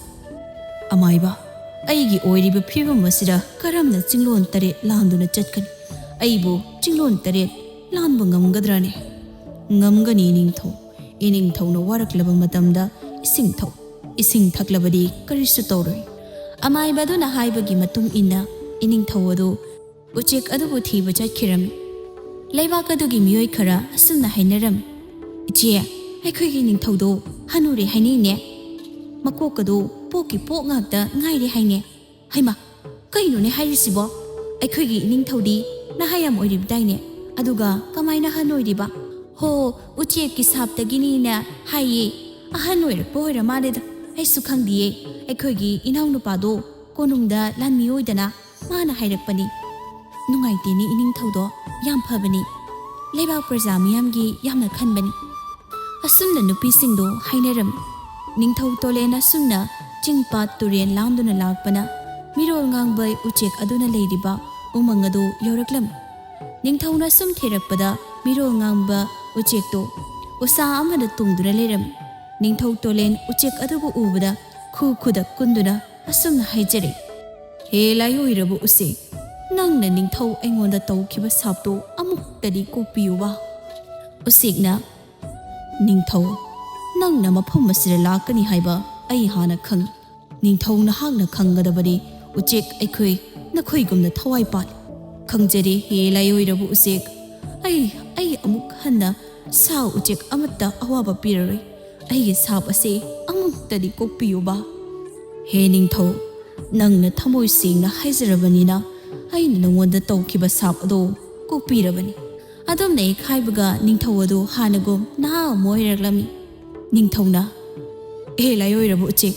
"ꯑꯃꯥꯏꯕ, ꯑꯩꯒꯤ ꯑꯣꯏꯔꯤꯕ ꯐꯤꯕꯝ ꯑꯁꯤꯗ ꯀꯔꯝꯅ ꯆꯤꯡꯂꯣꯟ ꯇꯔꯦꯠ ꯂꯥꯟꯗꯨꯅ ꯆꯠꯀꯅꯤ? ꯑꯩꯕꯨ ꯆꯤꯡꯂꯣꯟ ꯇꯔꯦꯠ ꯂꯥꯟꯕ ꯉꯝꯒꯗ꯭ꯔꯥꯅꯦ?" "ꯉꯝꯒꯅꯤ ꯏꯅꯤꯡꯊꯧ꯫ ꯏꯅꯤꯡꯊꯧꯅ ꯋꯥꯔꯛꯂꯕ ꯃꯇꯝꯗ ꯏꯁꯤꯡ ꯊꯛꯎ꯫ ꯏꯁꯤꯡ ꯊꯛꯂꯕꯗꯤ ꯀꯔꯤꯁꯨ ꯇꯧꯔꯣꯏ꯫" ꯑꯃꯥꯏꯕ ꯑꯗꯨꯅ ꯍꯥꯏꯕꯒꯤ ꯃꯇꯨꯡ ꯏꯟꯅ ꯏꯅꯤꯡꯊꯧ ꯑꯗꯨ ꯎꯆꯦꯛ ꯑꯗꯨꯕꯨ ꯊꯤꯕ ꯆꯠꯈꯤꯔꯝꯃꯤ꯫ ꯂꯩꯕꯥꯛ ꯑꯗꯨꯒꯤ ꯃꯤꯑꯣꯏ ꯈꯔ ꯑꯁꯨꯝꯅ ꯍꯥꯏꯅꯔꯝꯃꯤ, "ꯏꯆꯦ, ꯑꯩꯈꯣꯏꯒꯤ ꯅꯤꯡꯊꯧꯗꯣ ꯍꯅꯨꯔꯦ ꯍꯥꯏꯅꯩꯅꯦ꯫ ꯃꯀꯣꯛ ꯑꯗꯨ ꯄꯣꯛꯀꯤ ꯄꯣꯛ ꯉꯥꯛꯇ ꯉꯥꯏꯔꯦ ꯍꯥꯏꯅꯦ꯫" "ꯍꯩꯃꯥ, ꯀꯩꯅꯣꯅꯦ ꯍꯥꯏꯔꯤꯁꯤꯕꯣ? ꯑꯩꯈꯣꯏꯒꯤ ꯏꯅꯤꯡꯊꯧꯗꯤ ꯅꯍꯥ ꯌꯥꯝ ꯑꯣꯏꯔꯤꯕꯗꯥꯏꯅꯦ? ꯑꯗꯨꯒ ꯀꯃꯥꯏꯅ ꯍꯅꯣꯏꯔꯤꯕ?" "ꯍꯣ, ꯎꯆꯦꯛꯀꯤ ꯁꯥꯞꯇꯒꯤꯅꯤꯅ ꯍꯥꯏꯌꯦ꯫ ꯑꯍꯟ ꯑꯣꯏꯔꯛꯄ ꯑꯣꯏꯔ ꯃꯥꯜꯂꯦꯗ꯫ ꯑꯩꯁꯨ ꯈꯪꯗꯤꯌꯦ꯫ ꯑꯩꯈꯣꯏꯒꯤ ꯏꯅꯥꯎꯅꯨꯄꯥꯗꯣ ꯀꯣꯅꯨꯡꯗ ꯂꯥꯟꯃꯤ ꯑꯣꯏꯗꯅ ꯃꯥꯅ ꯍꯥꯏꯔꯛꯄꯅꯤ꯫" "ꯅꯨꯡꯉꯥꯏꯇꯦꯅꯦ, ꯏꯅꯤꯡꯊꯧꯗꯣ ꯌꯥꯝ ꯐꯕꯅꯤ꯫ ꯂꯩꯕꯥꯛ ꯄ꯭ꯔꯖꯥ ꯃꯤꯌꯥꯝꯒꯤ ꯌꯥꯝꯅ ꯈꯟꯕꯅꯤ꯫" ꯑꯁꯨꯝꯅ ꯅꯨꯄꯤꯁꯤꯡꯗꯣ ꯍꯥꯏꯅꯔꯝꯃꯤ꯫ ꯅꯤꯡꯊꯧ ꯇꯣꯂꯦꯟ ꯑꯁꯨꯝꯅ ꯆꯤꯡ ꯄꯥꯠ ꯇꯨꯔꯦꯜ ꯂꯥꯟꯗꯨꯅ ꯂꯥꯛꯄꯅ ꯃꯤꯔꯣꯜ ꯉꯥꯡꯕ ꯎꯆꯦꯛ ꯑꯗꯨꯅ ꯂꯩꯔꯤꯕ ꯎꯃꯪ ꯑꯗꯨ ꯌꯧꯔꯛꯂꯝꯃꯤ꯫ ꯅꯤꯡꯊꯧꯅ ꯁꯨꯝ ꯊꯤꯔꯛꯄꯗ ꯃꯤꯔꯣꯜ ꯉꯥꯡꯕ ꯎꯆꯦꯛꯇꯣ ꯎꯁꯥ ꯑꯃꯗ ꯇꯣꯡꯗꯨꯅ ꯂꯩꯔꯝꯃꯤ꯫ ꯅꯤꯡꯊꯧ ꯇꯣꯂꯦꯟ ꯎꯆꯦꯛ ꯑꯗꯨꯕꯨ ꯎꯕꯗ ꯈꯨ ꯈꯨꯗ ꯀꯨꯟꯗꯨꯅ ꯑꯁꯨꯝꯅ ꯍꯥꯏꯖꯔꯦ, "ꯍꯦ ꯂꯥꯏꯑꯣꯏꯔꯕ ꯎꯆꯦꯛ, ꯅꯪꯅ ꯅꯤꯡꯊꯧ ꯑꯩꯉꯣꯟꯗ ꯇꯧꯈꯤꯕ ꯁꯥꯞꯇꯣ ꯑꯃꯨꯛꯇꯗꯤ ꯀꯣꯛꯄꯤꯌꯨꯕ?" ꯎꯆꯦꯛꯅ, "ꯅꯤꯡꯊꯧ, ꯅꯪꯅ ꯃꯐꯝ ꯑꯁꯤꯗ ꯂꯥꯛꯀꯅꯤ ꯍꯥꯏꯕ ꯑꯩ ꯍꯥꯟꯅ ꯈꯪꯏ꯫ ꯅꯤꯡꯊꯧ ꯅꯍꯥꯛꯅ ꯈꯪꯒꯗꯕꯅꯤ, ꯎꯆꯦꯛ ꯑꯩꯈꯣꯏ ꯅꯈꯣꯏꯒꯨꯝꯅ ꯊꯋꯥꯏ ꯄꯥꯜꯂꯤ꯫ ꯈꯪꯖꯔꯦ ꯍꯦ ꯂꯥꯏꯑꯣꯏꯔꯕ ꯎꯆꯦꯛ, ꯑꯩ, ꯑꯩ ꯑꯃꯨꯛ ꯍꯟꯅ ꯁꯥ ꯎꯆꯦꯛ ꯑꯃꯠꯇ ꯑꯋꯥꯕ ꯄꯤꯔꯔꯣꯏ꯫ ꯑꯩꯒꯤ ꯁꯥꯞ ꯑꯁꯤ ꯑꯃꯨꯛꯇꯗꯤ ꯀꯣꯛꯄꯤꯌꯨꯕ꯫ ꯍꯦ ꯅꯤꯡꯊꯧ, ꯅꯪꯅ ꯊꯃꯣꯏ ꯁꯦꯡꯅ ꯍꯥꯏꯖꯔꯕꯅꯤꯅ ꯑꯩꯅ ꯅꯉꯣꯟꯗ ꯇꯧꯈꯤꯕ ꯁꯥꯞ ꯑꯗꯣ ꯀꯣꯛꯄꯤꯔꯕꯅꯤ꯫" ꯑꯗꯨꯝꯅ ꯍꯦꯛ ꯍꯥꯏꯕꯒ ꯅꯤꯡꯊꯧ ꯑꯗꯨ ꯍꯥꯟꯅꯒꯨꯝ ꯅꯍꯥ ꯑꯃ ꯑꯣꯏꯔꯛꯂꯝꯃꯤ꯫ ꯅꯤꯡꯊꯧꯅ, "ꯍꯦ ꯂꯥꯏꯑꯣꯏꯔꯕ ꯎꯆꯦꯛ,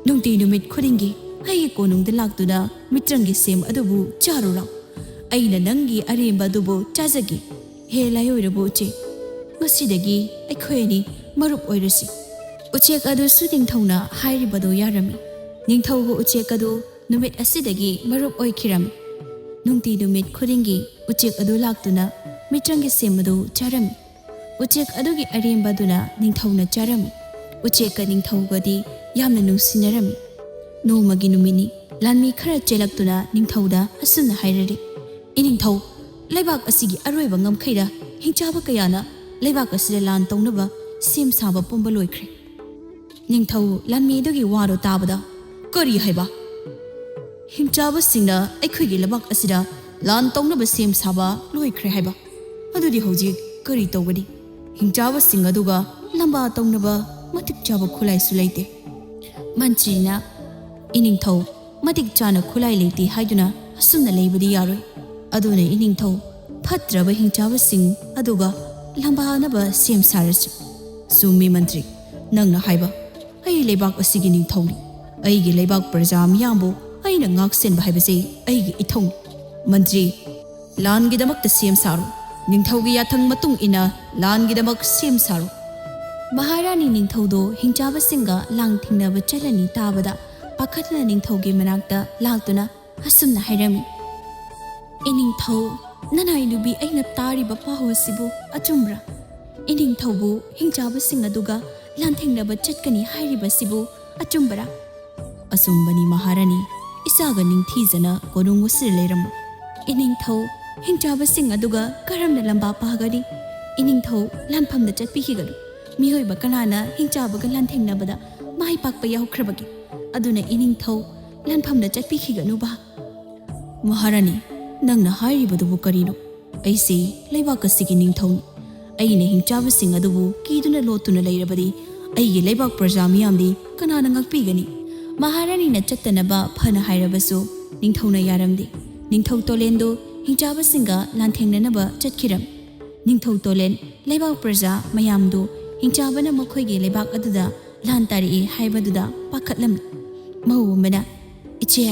ꯅꯨꯡꯇꯤ ꯅꯨꯃꯤꯠ ꯈꯨꯗꯤꯡꯒꯤ ꯑꯩꯒꯤ ꯀꯣꯅꯨꯡꯗ ꯂꯥꯛꯇꯨꯅ ꯃꯤꯇ꯭ꯔꯪꯒꯤ ꯁꯦꯝ ꯑꯗꯨꯕꯨ ꯆꯥꯔꯨꯔꯣ꯫ ꯑꯩꯅ ꯅꯪꯒꯤ ꯑꯔꯦꯝꯕ ꯑꯗꯨꯕꯨ ꯆꯥꯖꯒꯦ꯫ ꯍꯦ ꯂꯥꯏꯑꯣꯏꯔꯕ ꯎꯆꯦꯛ, ꯉꯁꯤꯗꯒꯤ ꯑꯩꯈꯣꯏ ꯑꯅꯤ ꯃꯔꯨꯞ ꯑꯣꯏꯔꯁꯤ꯫" ꯎꯆꯦꯛ ꯑꯗꯨꯁꯨ ꯅꯤꯡꯊꯧꯅ ꯍꯥꯏꯔꯤꯕꯗꯨ ꯌꯥꯔꯝꯃꯤ꯫ ꯅꯤꯡꯊꯧꯒ ꯎꯆꯦꯛ ꯑꯗꯨ ꯅꯨꯃꯤꯠ ꯑꯁꯤꯗꯒꯤ ꯃꯔꯨꯞ ꯑꯣꯏꯈꯤꯔꯝꯃꯤ꯫ ꯅꯨꯡꯇꯤ ꯅꯨꯃꯤꯠ ꯈꯨꯗꯤꯡꯒꯤ ꯎꯆꯦꯛ ꯑꯗꯨ ꯂꯥꯛꯇꯨꯅ ꯃꯤꯇ꯭ꯔꯪꯒꯤ ꯁꯦꯝ ꯑꯗꯨ ꯆꯥꯔꯝꯃꯤ꯫ ꯎꯆꯦꯛ ꯑꯗꯨꯒꯤ ꯑꯔꯦꯝꯕꯗꯨꯅ ꯅꯤꯡꯊꯧꯅ ꯆꯥꯔꯝꯃꯤ꯫ ꯎꯆꯦꯛꯀ ꯅꯤꯡꯊꯧꯒꯗꯤ ꯌꯥꯝꯅ ꯅꯨꯡꯁꯤꯅꯔꯝꯃꯤ꯫ ꯅꯣꯡꯃꯒꯤ ꯅꯨꯃꯤꯠꯅꯤ, ꯂꯥꯟꯃꯤ ꯈꯔ ꯆꯦꯜꯂꯛꯇꯨꯅ ꯅꯤꯡꯊꯧꯗ ꯑꯁꯨꯝꯅ ꯍꯥꯏꯔꯔꯦ, "ꯏꯅꯤꯡꯊꯧ, ꯂꯩꯕꯥꯛ ꯑꯁꯤꯒꯤ ꯑꯔꯣꯏꯕ ꯉꯝꯈꯩꯗ ꯍꯤꯡꯆꯥꯕ ꯀꯌꯥꯅ ꯂꯩꯕꯥꯛ ꯑꯁꯤꯗ ꯂꯥꯟ ꯇꯧꯅꯕ ꯁꯦꯝ ꯁꯥꯕ ꯄꯨꯝꯕ ꯂꯣꯏꯈ꯭ꯔꯦ꯫" ꯅꯤꯡꯊꯧ ꯂꯥꯟꯃꯤ ꯑꯗꯨꯒꯤ ꯋꯥꯗꯣ ꯇꯥꯕꯗ, "ꯀꯔꯤ ꯍꯥꯏꯕ? ꯍꯤꯡꯆꯥꯕꯁꯤꯡꯅ ꯑꯩꯈꯣꯏꯒꯤ ꯂꯩꯕꯥꯛ ꯑꯁꯤꯗ ꯂꯥꯟ ꯇꯧꯅꯕ ꯁꯦꯝ ꯁꯥꯕ ꯂꯣꯏꯈ꯭ꯔꯦ ꯍꯥꯏꯕ? ꯑꯗꯨꯗꯤ ꯍꯧꯖꯤꯛ ꯀꯔꯤ ꯇꯧꯒꯅꯤ? ꯍꯤꯡꯆꯥꯕꯁꯤꯡ ꯑꯗꯨꯒ ꯂꯝꯕꯥ ꯇꯧꯅꯕ ꯃꯇꯤꯛ ꯆꯥꯕ ꯈꯨꯠꯂꯥꯏꯁꯨ ꯂꯩꯇꯦ꯫" ꯃꯟꯇ꯭ꯔꯤꯅ, "ꯏꯅꯤꯡꯊꯧ, ꯃꯇꯤꯛ ꯆꯥꯅ ꯈꯨꯠꯂꯥꯏ ꯂꯩꯇꯦ ꯍꯥꯏꯗꯨꯅ ꯑꯁꯨꯝꯅ ꯂꯩꯕꯗꯤ ꯌꯥꯔꯣꯏ꯫ ꯑꯗꯨꯅ ꯏꯅꯤꯡꯊꯧ, ꯐꯠꯇ꯭ꯔꯕ ꯍꯤꯡꯆꯥꯕꯁꯤꯡ ꯑꯗꯨꯒ ꯂꯝꯕꯥꯅꯕ ꯁꯦꯝ ꯁꯥꯔꯁꯤ꯫" "ꯆꯨꯝꯃꯤ ꯃꯟꯇ꯭ꯔꯤ, ꯅꯪꯅ ꯍꯥꯏꯕ꯫ ꯑꯩ ꯂꯩꯕꯥꯛ ꯑꯁꯤꯒꯤ ꯅꯤꯡꯊꯧꯅꯤ꯫ ꯑꯩꯒꯤ ꯂꯩꯕꯥꯛ ꯄ꯭ꯔꯖꯥ ꯃꯤꯌꯥꯝꯕꯨ ꯑꯩꯅ ꯉꯥꯛꯁꯦꯟꯕ ꯍꯥꯏꯕꯁꯤ ꯑꯩꯒꯤ ꯏꯊꯧꯅꯤ꯫ ꯃꯟꯇ꯭ꯔꯤ, ꯂꯥꯟꯒꯤꯗꯃꯛꯇ ꯁꯦꯝ ꯁꯥꯔꯣ꯫ ꯅꯤꯡꯊꯧꯒꯤ ꯌꯥꯊꯪ ꯃꯇꯨꯡ ꯏꯟꯅ ꯂꯥꯟꯒꯤꯗꯃꯛ ꯁꯦꯝ ꯁꯥꯔꯣ꯫" ꯃꯍꯥꯔꯥꯅꯤ ꯅꯤꯡꯊꯧꯗꯣ ꯍꯤꯡꯆꯥꯕꯁꯤꯡꯒ ꯂꯥꯟ ꯊꯦꯡꯅꯕ ꯆꯠꯂꯅꯤ ꯇꯥꯕꯗ ꯄꯥꯈꯠꯅ ꯅꯤꯡꯊꯧꯒꯤ ꯃꯅꯥꯛꯇ ꯂꯥꯛꯇꯨꯅ ꯑꯁꯨꯝꯅ ꯍꯥꯏꯔꯝꯃꯤ, "ꯏꯅꯤꯡꯊꯧ, ꯅꯅꯥꯏ ꯅꯨꯄꯤ ꯑꯩꯅ ꯇꯥꯔꯤꯕ ꯄꯥꯎ ꯑꯁꯤꯕꯨ ꯑꯆꯨꯝꯕ꯭ꯔꯥ? ꯏꯅꯤꯡꯊꯧꯕꯨ ꯍꯤꯡꯆꯥꯕꯁꯤꯡ ꯑꯗꯨꯒ ꯂꯥꯟꯊꯦꯡꯅꯕ ꯆꯠꯀꯅꯤ ꯍꯥꯏꯔꯤꯕꯁꯤꯕꯨ ꯑꯆꯨꯝꯕꯔꯥ? "ꯑꯆꯨꯝꯕꯅꯤ ꯃꯍꯥꯔꯥꯅꯤ, ꯏꯆꯥꯒ ꯅꯤꯡꯊꯤꯖꯅ ꯀꯣꯅꯨꯡ ꯑꯁꯤꯗ ꯂꯩꯔꯝꯃꯨ꯫" "ꯏꯅꯤꯡꯊꯧ, ꯍꯤꯡꯆꯥꯕꯁꯤꯡ ꯑꯗꯨꯒ ꯀꯔꯝꯅ ꯂꯝꯕꯥ ꯄꯥꯒꯅꯤ?" "ꯏꯅꯤꯡꯊꯧ, ꯂꯥꯟꯐꯝꯗ ꯆꯠꯄꯤꯈꯤꯒꯅꯨ꯫ ꯃꯤꯑꯣꯏꯕ ꯀꯅꯥꯅ ꯍꯤꯡꯆꯥꯕꯒ ꯂꯥꯟꯊꯦꯡꯅꯕꯗ ꯃꯥꯏ ꯄꯥꯛꯄ ꯌꯥꯎꯈ꯭ꯔꯕꯒꯦ? ꯑꯗꯨꯅ ꯏꯅꯤꯡꯊꯧ, ꯂꯥꯟꯐꯝꯗ ꯆꯠꯄꯤꯈꯤꯒꯅꯨꯕ꯫" "ꯃꯍꯥꯔꯥꯅꯤ, ꯅꯪꯅ ꯍꯥꯏꯔꯤꯕꯗꯨꯕꯨ ꯀꯔꯤꯅꯣ? ꯑꯩꯁꯤ ꯂꯩꯕꯥꯛ ꯑꯁꯤꯒꯤ ꯅꯤꯡꯊꯧꯅꯤ꯫ ꯑꯩꯅ ꯍꯤꯡꯆꯥꯕꯁꯤꯡ ꯑꯗꯨꯕꯨ ꯀꯤꯗꯨꯅ ꯂꯣꯠꯇꯨꯅ ꯂꯩꯔꯕꯗꯤ ꯑꯩꯒꯤ ꯂꯩꯕꯥꯛ ꯄ꯭ꯔꯖꯥ ꯃꯤꯌꯥꯝꯗꯤ ꯀꯅꯥꯅ ꯉꯥꯛꯄꯤꯒꯅꯤ?" ꯃꯍꯥꯔꯥꯅꯤꯅ ꯆꯠꯇꯅꯕ ꯐꯅ ꯍꯥꯏꯔꯕꯁꯨ ꯅꯤꯡꯊꯧꯅ ꯌꯥꯔꯝꯗꯦ꯫ ꯅꯤꯡꯊꯧ ꯇꯣꯂꯦꯟꯗꯨ ꯍꯤꯡꯆꯥꯕꯁꯤꯡꯒ ꯂꯥꯟꯊꯦꯡꯅꯅꯕ ꯆꯠꯈꯤꯔꯝ꯫ ꯅꯤꯡꯊꯧ ꯇꯣꯂꯦꯟ ꯂꯩꯕꯥꯛ ꯄ꯭ꯔꯖꯥ ꯃꯌꯥꯝꯗꯨ ꯍꯤꯡꯆꯥꯕꯅ ꯃꯈꯣꯏꯒꯤ ꯂꯩꯕꯥꯛ ꯑꯗꯨꯗ ꯂꯥꯟ ꯇꯥꯔꯛꯏ ꯍꯥꯏꯕꯗꯨꯗ ꯄꯥꯈꯠꯂꯝꯃꯤ꯫ ꯃꯧ ꯑꯃꯅ, "ꯏꯆꯦ,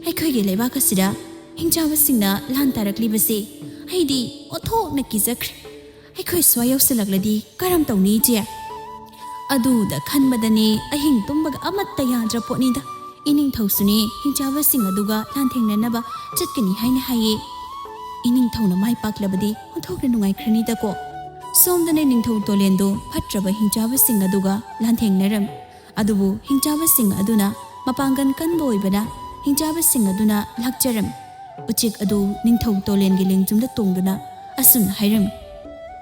ꯑꯩꯈꯣꯏꯒꯤ ꯂꯩꯕꯥꯛ ꯑꯁꯤꯗ ꯍꯤꯡꯆꯥꯕꯁꯤꯡꯅ ꯂꯥꯟ ꯇꯥꯔꯛꯂꯤꯕꯁꯦ ꯑꯩꯗꯤ ꯑꯣꯟꯊꯣꯛꯅ ꯀꯤꯖꯈ꯭ꯔꯦ꯫ ꯑꯩꯈꯣꯏ ꯁ꯭ꯋꯥꯏ ꯌꯧꯁꯤꯜꯂꯛꯂꯗꯤ ꯀꯔꯝ ꯇꯧꯅꯤ, ꯏꯆꯦ?" ꯑꯗꯨꯗ ꯈꯟꯕꯗꯅꯦ ꯑꯍꯤꯡ ꯇꯨꯝꯕꯒ ꯑꯃꯠꯇ ꯌꯥꯗ꯭ꯔ ꯄꯣꯠꯅꯤꯗ꯫ ꯏꯅꯤꯡꯊꯧꯁꯨꯅꯦ ꯍꯤꯡꯆꯥꯕꯁꯤꯡ ꯑꯗꯨꯒ ꯂꯥꯟꯊꯦꯡꯅꯅꯕ ꯆꯠꯀꯅꯤ ꯍꯥꯏꯅ ꯍꯥꯏꯌꯦ꯫ ꯏꯅꯤꯡꯊꯧꯅ ꯃꯥꯏ ꯄꯥꯛꯂꯕꯗꯤ ꯑꯣꯟꯊꯣꯛꯅ ꯅꯨꯡꯉꯥꯏꯈ꯭ꯔꯅꯤꯗꯀꯣ꯫ ꯁꯣꯝꯗꯅꯦ ꯅꯤꯡꯊꯧ ꯇꯣꯂꯦꯟꯗꯣ ꯐꯠꯇ꯭ꯔꯕ ꯍꯤꯡꯆꯥꯕꯁꯤꯡ ꯑꯗꯨꯒ ꯂꯥꯟꯊꯦꯡꯅꯔꯝꯃꯤ꯫ ꯑꯗꯨꯕꯨ ꯍꯤꯡꯆꯥꯕꯁꯤꯡ ꯑꯗꯨꯅ ꯃꯄꯥꯡꯒꯜ ꯀꯟꯕ ꯑꯣꯏꯕꯅ ꯍꯤꯡꯆꯥꯕꯁꯤꯡ ꯑꯗꯨꯅ ꯂꯥꯛꯆꯔꯝꯃꯤ꯫ ꯎꯆꯦꯛ ꯑꯗꯨ ꯅꯤꯡꯊꯧ ꯇꯣꯂꯦꯟꯒꯤ ꯂꯦꯡꯖꯨꯝꯗ ꯇꯣꯡꯗꯨꯅ ꯑꯁꯨꯝꯅ ꯍꯥꯏꯔꯝꯃꯤ,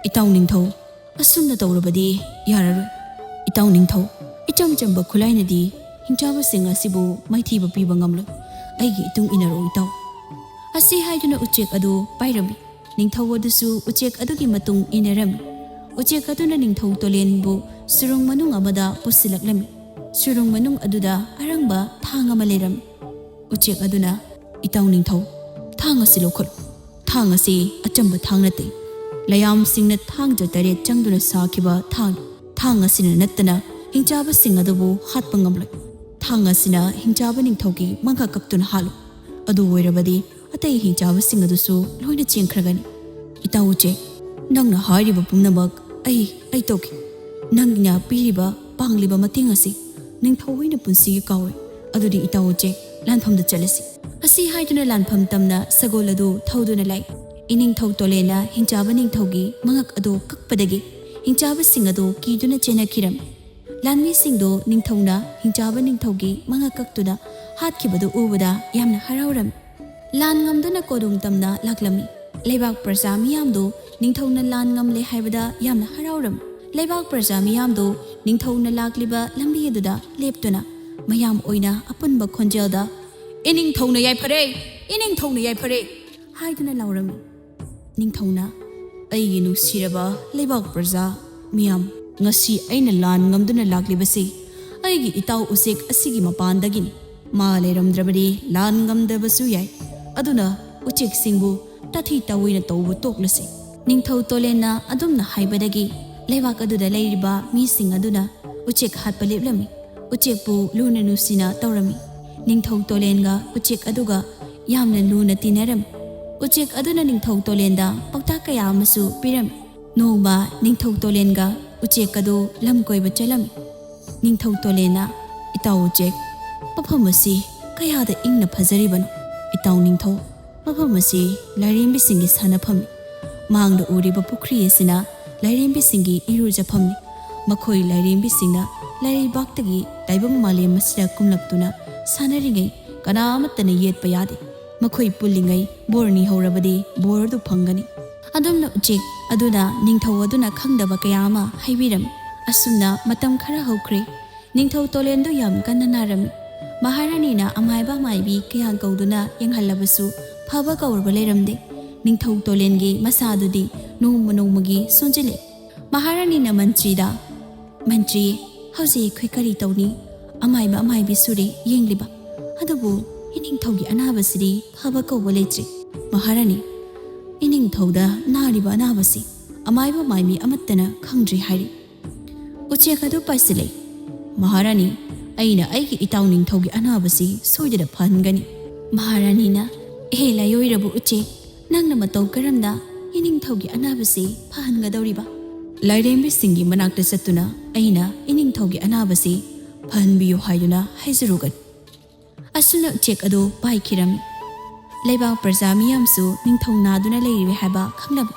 "ꯏꯇꯥꯎ ꯅꯤꯡꯊꯧ, ꯑꯁꯨꯝꯅ ꯇꯧꯔꯕꯗꯤ ꯌꯥꯔꯔꯣꯏ꯫ ꯏꯇꯥꯎ ꯅꯤꯡꯊꯧ, ꯏꯆꯝ ꯆꯝꯕ ꯈꯨꯠꯂꯥꯏꯅꯗꯤ ꯍꯤꯡꯆꯥꯕꯁꯤꯡ ꯑꯁꯤꯕꯨ ꯃꯥꯏꯊꯤꯕ ꯄꯤꯕ ꯉꯝꯂꯣꯏ꯫ ꯑꯩꯒꯤ ꯏꯇꯨꯡ ꯏꯟꯅꯔꯛꯎ ꯏꯇꯥꯎ꯫" ꯑꯁꯤ ꯍꯥꯏꯗꯨꯅ ꯎꯆꯦꯛ ꯑꯗꯨ ꯄꯥꯏꯔꯝꯃꯤ꯫ ꯅꯤꯡꯊꯧ ꯑꯗꯨꯁꯨ ꯎꯆꯦꯛ ꯑꯗꯨꯒꯤ ꯃꯇꯨꯡ ꯏꯟꯅꯔꯝꯃꯤ꯫ ꯎꯆꯦꯛ ꯑꯗꯨꯅ ꯅꯤꯡꯊꯧ ꯇꯣꯂꯦꯟꯕꯨ ꯁꯨꯔꯨꯡ ꯃꯅꯨꯡ ꯑꯃꯗ ꯄꯨꯁꯤꯜꯂꯛꯂꯝꯃꯤ꯫ ꯁꯨꯔꯨꯡ ꯃꯅꯨꯡ ꯑꯗꯨꯗ ꯑꯔꯪꯕ ꯊꯥꯡ ꯑꯃ ꯂꯩꯔꯝꯃꯤ꯫ ꯎꯆꯦꯛ ꯑꯗꯨꯅ, "ꯏꯇꯥꯎ ꯅꯤꯡꯊꯧ, ꯊꯥꯡ ꯑꯁꯤ ꯂꯧꯈꯠꯂꯨ꯫ ꯊꯥꯡ ꯑꯁꯤ ꯑꯆꯝꯕ ꯊꯥꯡ ꯅꯠꯇꯦ꯫ ꯂꯌꯥꯝꯁꯤꯡꯅ ꯊꯥꯡꯖ ꯇꯔꯦꯠ ꯆꯪꯗꯨꯅ ꯁꯥꯈꯤꯕ ꯊꯥꯡ꯫ ꯊꯥꯡ ꯑꯁꯤꯅ ꯅꯠꯇꯅ ꯍꯤꯡꯆꯥꯕꯁꯤꯡ ꯑꯗꯨꯕꯨ ꯍꯥꯠꯄ ꯉꯝꯂꯣꯏ꯫ ꯊꯥꯡ ꯑꯁꯤꯅ ꯍꯤꯡꯆꯥꯕ ꯅꯤꯡꯊꯧꯒꯤ ꯃꯪꯒ ꯀꯛꯇꯨꯅ ꯍꯥꯠꯂꯨ꯫ ꯑꯗꯨ ꯑꯣꯏꯔꯕꯗꯤ ꯑꯇꯩ ꯍꯤꯡꯆꯥꯕꯁꯤꯡ ꯑꯗꯨꯁꯨ ꯂꯣꯏꯅ ꯆꯦꯟꯈ꯭ꯔꯒꯅꯤ꯫ ꯏꯇꯥꯎ ꯎꯆꯦꯛ, ꯅꯪꯅ ꯍꯥꯏꯔꯤꯕ ꯄꯨꯝꯅꯃꯛ ꯑꯩ, ꯑꯩ ꯇꯧꯒꯦ꯫ ꯅꯪꯅ ꯄꯤꯔꯤꯕ ꯄꯥꯡꯂꯤꯕ ꯃꯇꯦꯡ ꯑꯁꯤ ꯅꯤꯡꯊꯧ ꯍꯣꯏꯅ ꯄꯨꯟꯁꯤꯒꯤ ꯀꯥꯎꯔꯣꯏ꯫ ꯑꯗꯨꯗꯤ ꯏꯇꯥꯎ ꯎꯆꯦꯛ, ꯂꯥꯟꯐꯝꯗ ꯆꯠꯂꯁꯤ꯫" ꯑꯁꯤ ꯍꯥꯏꯗꯨꯅ ꯂꯥꯟꯐꯝ ꯇꯝꯅ ꯁꯒꯣꯜ ꯑꯗꯨ ꯊꯧꯗꯨꯅ ꯂꯥꯛꯏ꯫ ꯏꯅꯤꯡꯊꯧ ꯇꯣꯂꯦꯟꯅ ꯍꯤꯡꯆꯥꯕ ꯅꯤꯡꯊꯧꯒꯤ ꯃꯉꯛ ꯑꯗꯨ ꯀꯛꯄꯗꯒꯤ ꯍꯤꯡꯆꯥꯕꯁꯤꯡ ꯑꯗꯨ ꯀꯤꯗꯨꯅ ꯆꯦꯟꯅꯈꯤꯔꯝꯃꯤ꯫ ꯂꯥꯟꯃꯤꯁꯤꯡꯗꯨ ꯅꯤꯡꯊꯧꯅ ꯍꯤꯡꯆꯥꯕ ꯅꯤꯡꯊꯧꯒꯤ ꯃꯉꯛ ꯀꯛꯇꯨꯅ ꯍꯥꯠꯈꯤꯕꯗꯨ ꯎꯕꯗ ꯌꯥꯝꯅ ꯍꯔꯥꯎꯔꯝꯃꯤ꯫ ꯂꯥꯟ ꯉꯝꯗꯨꯅ ꯀꯣꯅꯨꯡ ꯇꯝꯅ ꯂꯥꯛꯂꯝꯃꯤ꯫ ꯂꯩꯕꯥꯛ ꯄ꯭ꯔꯖꯥ ꯃꯤꯌꯥꯝꯗꯨ ꯅꯤꯡꯊꯧꯅ ꯂꯥꯟ ꯉꯝꯂꯦ ꯍꯥꯏꯕꯗ ꯌꯥꯝꯅ ꯍꯔꯥꯎꯔꯝꯃꯤ꯫ ꯂꯩꯕꯥꯛ ꯄ꯭ꯔꯖꯥ ꯃꯤꯌꯥꯝꯗꯨ ꯅꯤꯡꯊꯧꯅ ꯂꯥꯛꯂꯤꯕ ꯂꯝꯕꯤ ꯑꯗꯨꯗ ꯂꯦꯞꯇꯨꯅ ꯃꯌꯥꯝ ꯑꯣꯏꯅ ꯑꯄꯨꯟꯕ ꯈꯣꯟꯖꯦꯜꯗ "ꯏꯅꯤꯡꯊꯧꯅ ꯌꯥꯏꯐꯔꯦ! ꯏꯅꯤꯡꯊꯧꯅ ꯌꯥꯏꯐꯔꯦ!" ꯍꯥꯏꯗꯨꯅ ꯂꯥꯎꯔꯝꯃꯤ꯫ ꯅꯤꯡꯊꯧꯅ, "ꯑꯩꯒꯤ ꯅꯨꯡꯁꯤꯔꯕ ꯂꯩꯕꯥꯛ ꯄ꯭ꯔꯖꯥ ꯃꯤꯌꯥꯝ, ꯉꯁꯤ ꯑꯩꯅ ꯂꯥꯟ ꯉꯝꯗꯨꯅ ꯂꯥꯛꯂꯤꯕꯁꯤ ꯑꯩꯒꯤ ꯏꯇꯥꯎ ꯎꯆꯦꯛ ꯑꯁꯤꯒꯤ ꯃꯄꯥꯟꯗꯒꯤꯅꯤ꯫ ꯃꯥ ꯂꯩꯔꯝꯗ꯭ꯔꯕꯗꯤ ꯂꯥꯟ ꯉꯝꯗꯕꯁꯨ ꯌꯥꯏ꯫ ꯑꯗꯨꯅ ꯎꯆꯦꯛꯁꯤꯡꯕꯨ ꯇꯥꯊꯤ ꯇꯥꯑꯣꯏꯅ ꯇꯧꯕ ꯇꯣꯛꯂꯁꯤ꯫" ꯅꯤꯡꯊꯧ ꯇꯣꯂꯦꯟꯅ ꯑꯗꯨꯝꯅ ꯍꯥꯏꯕꯗꯒꯤ ꯂꯩꯕꯥꯛ ꯑꯗꯨꯗ ꯂꯩꯔꯤꯕ ꯃꯤꯁꯤꯡ ꯑꯗꯨꯅ ꯎꯆꯦꯛ ꯍꯥꯠꯄ ꯂꯦꯞꯂꯝꯃꯤ꯫ ꯎꯆꯦꯛꯄꯨ ꯂꯨꯅ ꯅꯨꯡꯁꯤꯅ ꯇꯧꯔꯝꯃꯤ꯫ ꯅꯤꯡꯊꯧ ꯇꯣꯂꯦꯟꯒ ꯎꯆꯦꯛ ꯑꯗꯨꯒ ꯌꯥꯝꯅ ꯂꯨꯅ ꯇꯤꯟꯅꯔꯝꯃꯤ꯫ ꯎꯆꯦꯛ ꯑꯗꯨꯅ ꯅꯤꯡꯊꯧ ꯇꯣꯂꯦꯟꯗ ꯄꯥꯎꯇꯥꯛ ꯀꯌꯥ ꯑꯃꯁꯨ ꯄꯤꯔꯝꯃꯤ꯫ ꯅꯣꯡꯃ ꯅꯤꯡꯊꯧ ꯇꯣꯂꯦꯟꯒ ꯎꯆꯦꯛ ꯑꯗꯨ ꯂꯝ ꯀꯣꯏꯕ ꯆꯠꯂꯝꯃꯤ꯫ ꯅꯤꯡꯊꯧ ꯇꯣꯂꯦꯟꯅ, "ꯏꯇꯥꯎ ꯎꯆꯦꯛ, ꯃꯐꯝ ꯑꯁꯤ ꯀꯌꯥꯗ ꯏꯪꯅ ꯐꯖꯔꯤꯕꯅꯣ꯫ ꯏꯇꯥꯎ ꯅꯤꯡꯊꯧ, ꯃꯐꯝ ꯑꯁꯤ ꯂꯥꯏꯔꯦꯝꯕꯤꯁꯤꯡꯒꯤ ꯁꯥꯟꯅꯐꯝꯅꯤ꯫ ꯃꯥꯡꯗ ꯎꯔꯤꯕ ꯄꯨꯈ꯭ꯔꯤ ꯑꯁꯤꯅ ꯂꯥꯏꯔꯦꯝꯕꯤꯁꯤꯡꯒꯤ ꯏꯔꯨꯖꯐꯝꯅꯤ꯫ ꯃꯈꯣꯏ ꯂꯥꯏꯔꯦꯝꯕꯤꯁꯤꯡꯅ ꯂꯩꯕꯥꯛꯇꯒꯤ ꯇꯥꯏꯕꯪ ꯃꯥꯂꯦꯝ ꯑꯁꯤꯗ ꯀꯨꯝꯂꯛꯇꯨꯅ ꯁꯥꯟꯅꯔꯤꯉꯩ ꯀꯅꯥ ꯑꯃꯠꯇꯅ ꯌꯦꯠꯄ ꯌꯥꯗꯦ꯫ ꯃꯈꯣꯏ ꯄꯨꯜꯂꯤꯉꯩ ꯕꯣꯔ ꯅꯤꯍꯧꯔꯕꯗꯤ ꯕꯣꯔ ꯑꯗꯨ ꯐꯪꯒꯅꯤ꯫" ꯑꯗꯨꯝꯅ ꯎꯆꯦꯛ ꯑꯗꯨꯅ ꯅꯤꯡꯊꯧ ꯑꯗꯨꯅ ꯈꯪꯗꯕ ꯀꯌꯥ ꯑꯃ ꯍꯥꯏꯕꯤꯔꯝꯃꯤ꯫ ꯑꯁꯨꯝꯅ ꯃꯇꯝ ꯈꯔ ꯍꯧꯈ꯭ꯔꯦ꯫ ꯅꯤꯡꯊꯧ ꯇꯣꯂꯦꯟꯗꯨ ꯌꯥꯝ ꯀꯟꯅ ꯅꯥꯔꯝꯃꯤ꯫ ꯃꯍꯥꯔꯥꯅꯤꯅ ꯑꯃꯥꯏꯕ ꯑꯃꯥꯏꯕꯤ ꯀꯌꯥ ꯀꯧꯗꯨꯅ ꯌꯦꯡꯍꯜꯂꯕꯁꯨ ꯐꯕ ꯀꯧꯔꯕ ꯂꯩꯔꯝꯗꯦ꯫ ꯅꯤꯡꯊꯧ ꯇꯣꯂꯦꯟꯒꯤ ꯃꯁꯥꯗꯨꯗꯤ ꯅꯣꯡꯃ ꯅꯣꯡꯃꯒꯤ ꯁꯣꯟꯖꯤꯜꯂꯦ꯫ ꯃꯍꯥꯔꯥꯅꯤꯅ ꯃꯟꯇ꯭ꯔꯤꯗ, "ꯃꯟꯇ꯭ꯔꯤ, ꯍꯧꯖꯤꯛ ꯑꯩꯈꯣꯏ ꯀꯔꯤ ꯇꯧꯅꯤ? ꯑꯃꯥꯏꯕ ꯑꯃꯥꯏꯕꯤꯁꯨꯔꯤ ꯌꯦꯡꯂꯤꯕ, ꯑꯗꯨꯕꯨ ꯏꯅꯤꯡꯊꯧꯒꯤ ꯑꯅꯥꯕꯁꯤꯗꯤ ꯐꯕ ꯀꯧꯕ ꯂꯩꯇ꯭ꯔꯤ꯫" ꯃꯍꯥꯔꯥꯅꯤ, "ꯏꯅꯤꯡꯊꯧꯗ ꯅꯥꯔꯤꯕ ꯑꯅꯥꯕꯁꯤ ꯑꯃꯥꯏꯕ ꯑꯃꯥꯏꯕꯤ ꯑꯃꯠꯇꯅ ꯈꯪꯗ꯭ꯔꯤ ꯍꯥꯏꯔꯤ꯫" ꯎꯆꯦꯛ ꯑꯗꯨ ꯄꯥꯏꯁꯤꯜꯂꯦ꯫ "ꯃꯍꯥꯔꯥꯅꯤ, ꯑꯩꯅ ꯑꯩꯒꯤ ꯏꯇꯥꯎ ꯅꯤꯡꯊꯧꯒꯤ ꯑꯅꯥꯕꯁꯤ ꯁꯣꯏꯗꯅ ꯐꯍꯟꯒꯅꯤ꯫" ꯃꯍꯥꯔꯥꯅꯤꯅ, "ꯑꯦ ꯂꯥꯏꯑꯣꯏꯔꯕ ꯎꯆꯦꯛ, ꯅꯪꯅ ꯃꯇꯧ ꯀꯔꯝꯅ ꯏꯅꯤꯡꯊꯧꯒꯤ ꯑꯅꯥꯕꯁꯤ ꯐꯍꯟꯒꯗꯧꯔꯤꯕ?" "ꯂꯥꯏꯔꯦꯝꯕꯤꯁꯤꯡꯒꯤ ꯃꯅꯥꯛꯇ ꯆꯠꯇꯨꯅ ꯑꯩꯅ ꯏꯅꯤꯡꯊꯧꯒꯤ ꯑꯅꯥꯕꯁꯤ ꯐꯍꯟꯕꯤꯌꯨ ꯍꯥꯏꯗꯨꯅ ꯍꯥꯏꯖꯔꯨꯒꯅꯤ꯫" ꯑꯁꯨꯝꯅ ꯎꯆꯦꯛ ꯑꯗꯨ ꯄꯥꯏꯈꯤꯔꯝꯃꯤ꯫ ꯂꯩꯕꯥꯛ ꯄ꯭ꯔꯖꯥ ꯃꯤꯌꯥꯝꯁꯨ ꯅꯤꯡꯊꯧ ꯅꯥꯗꯨꯅ ꯂꯩꯔꯤꯕ ꯍꯥꯏꯕ ꯈꯪꯂꯕ꯫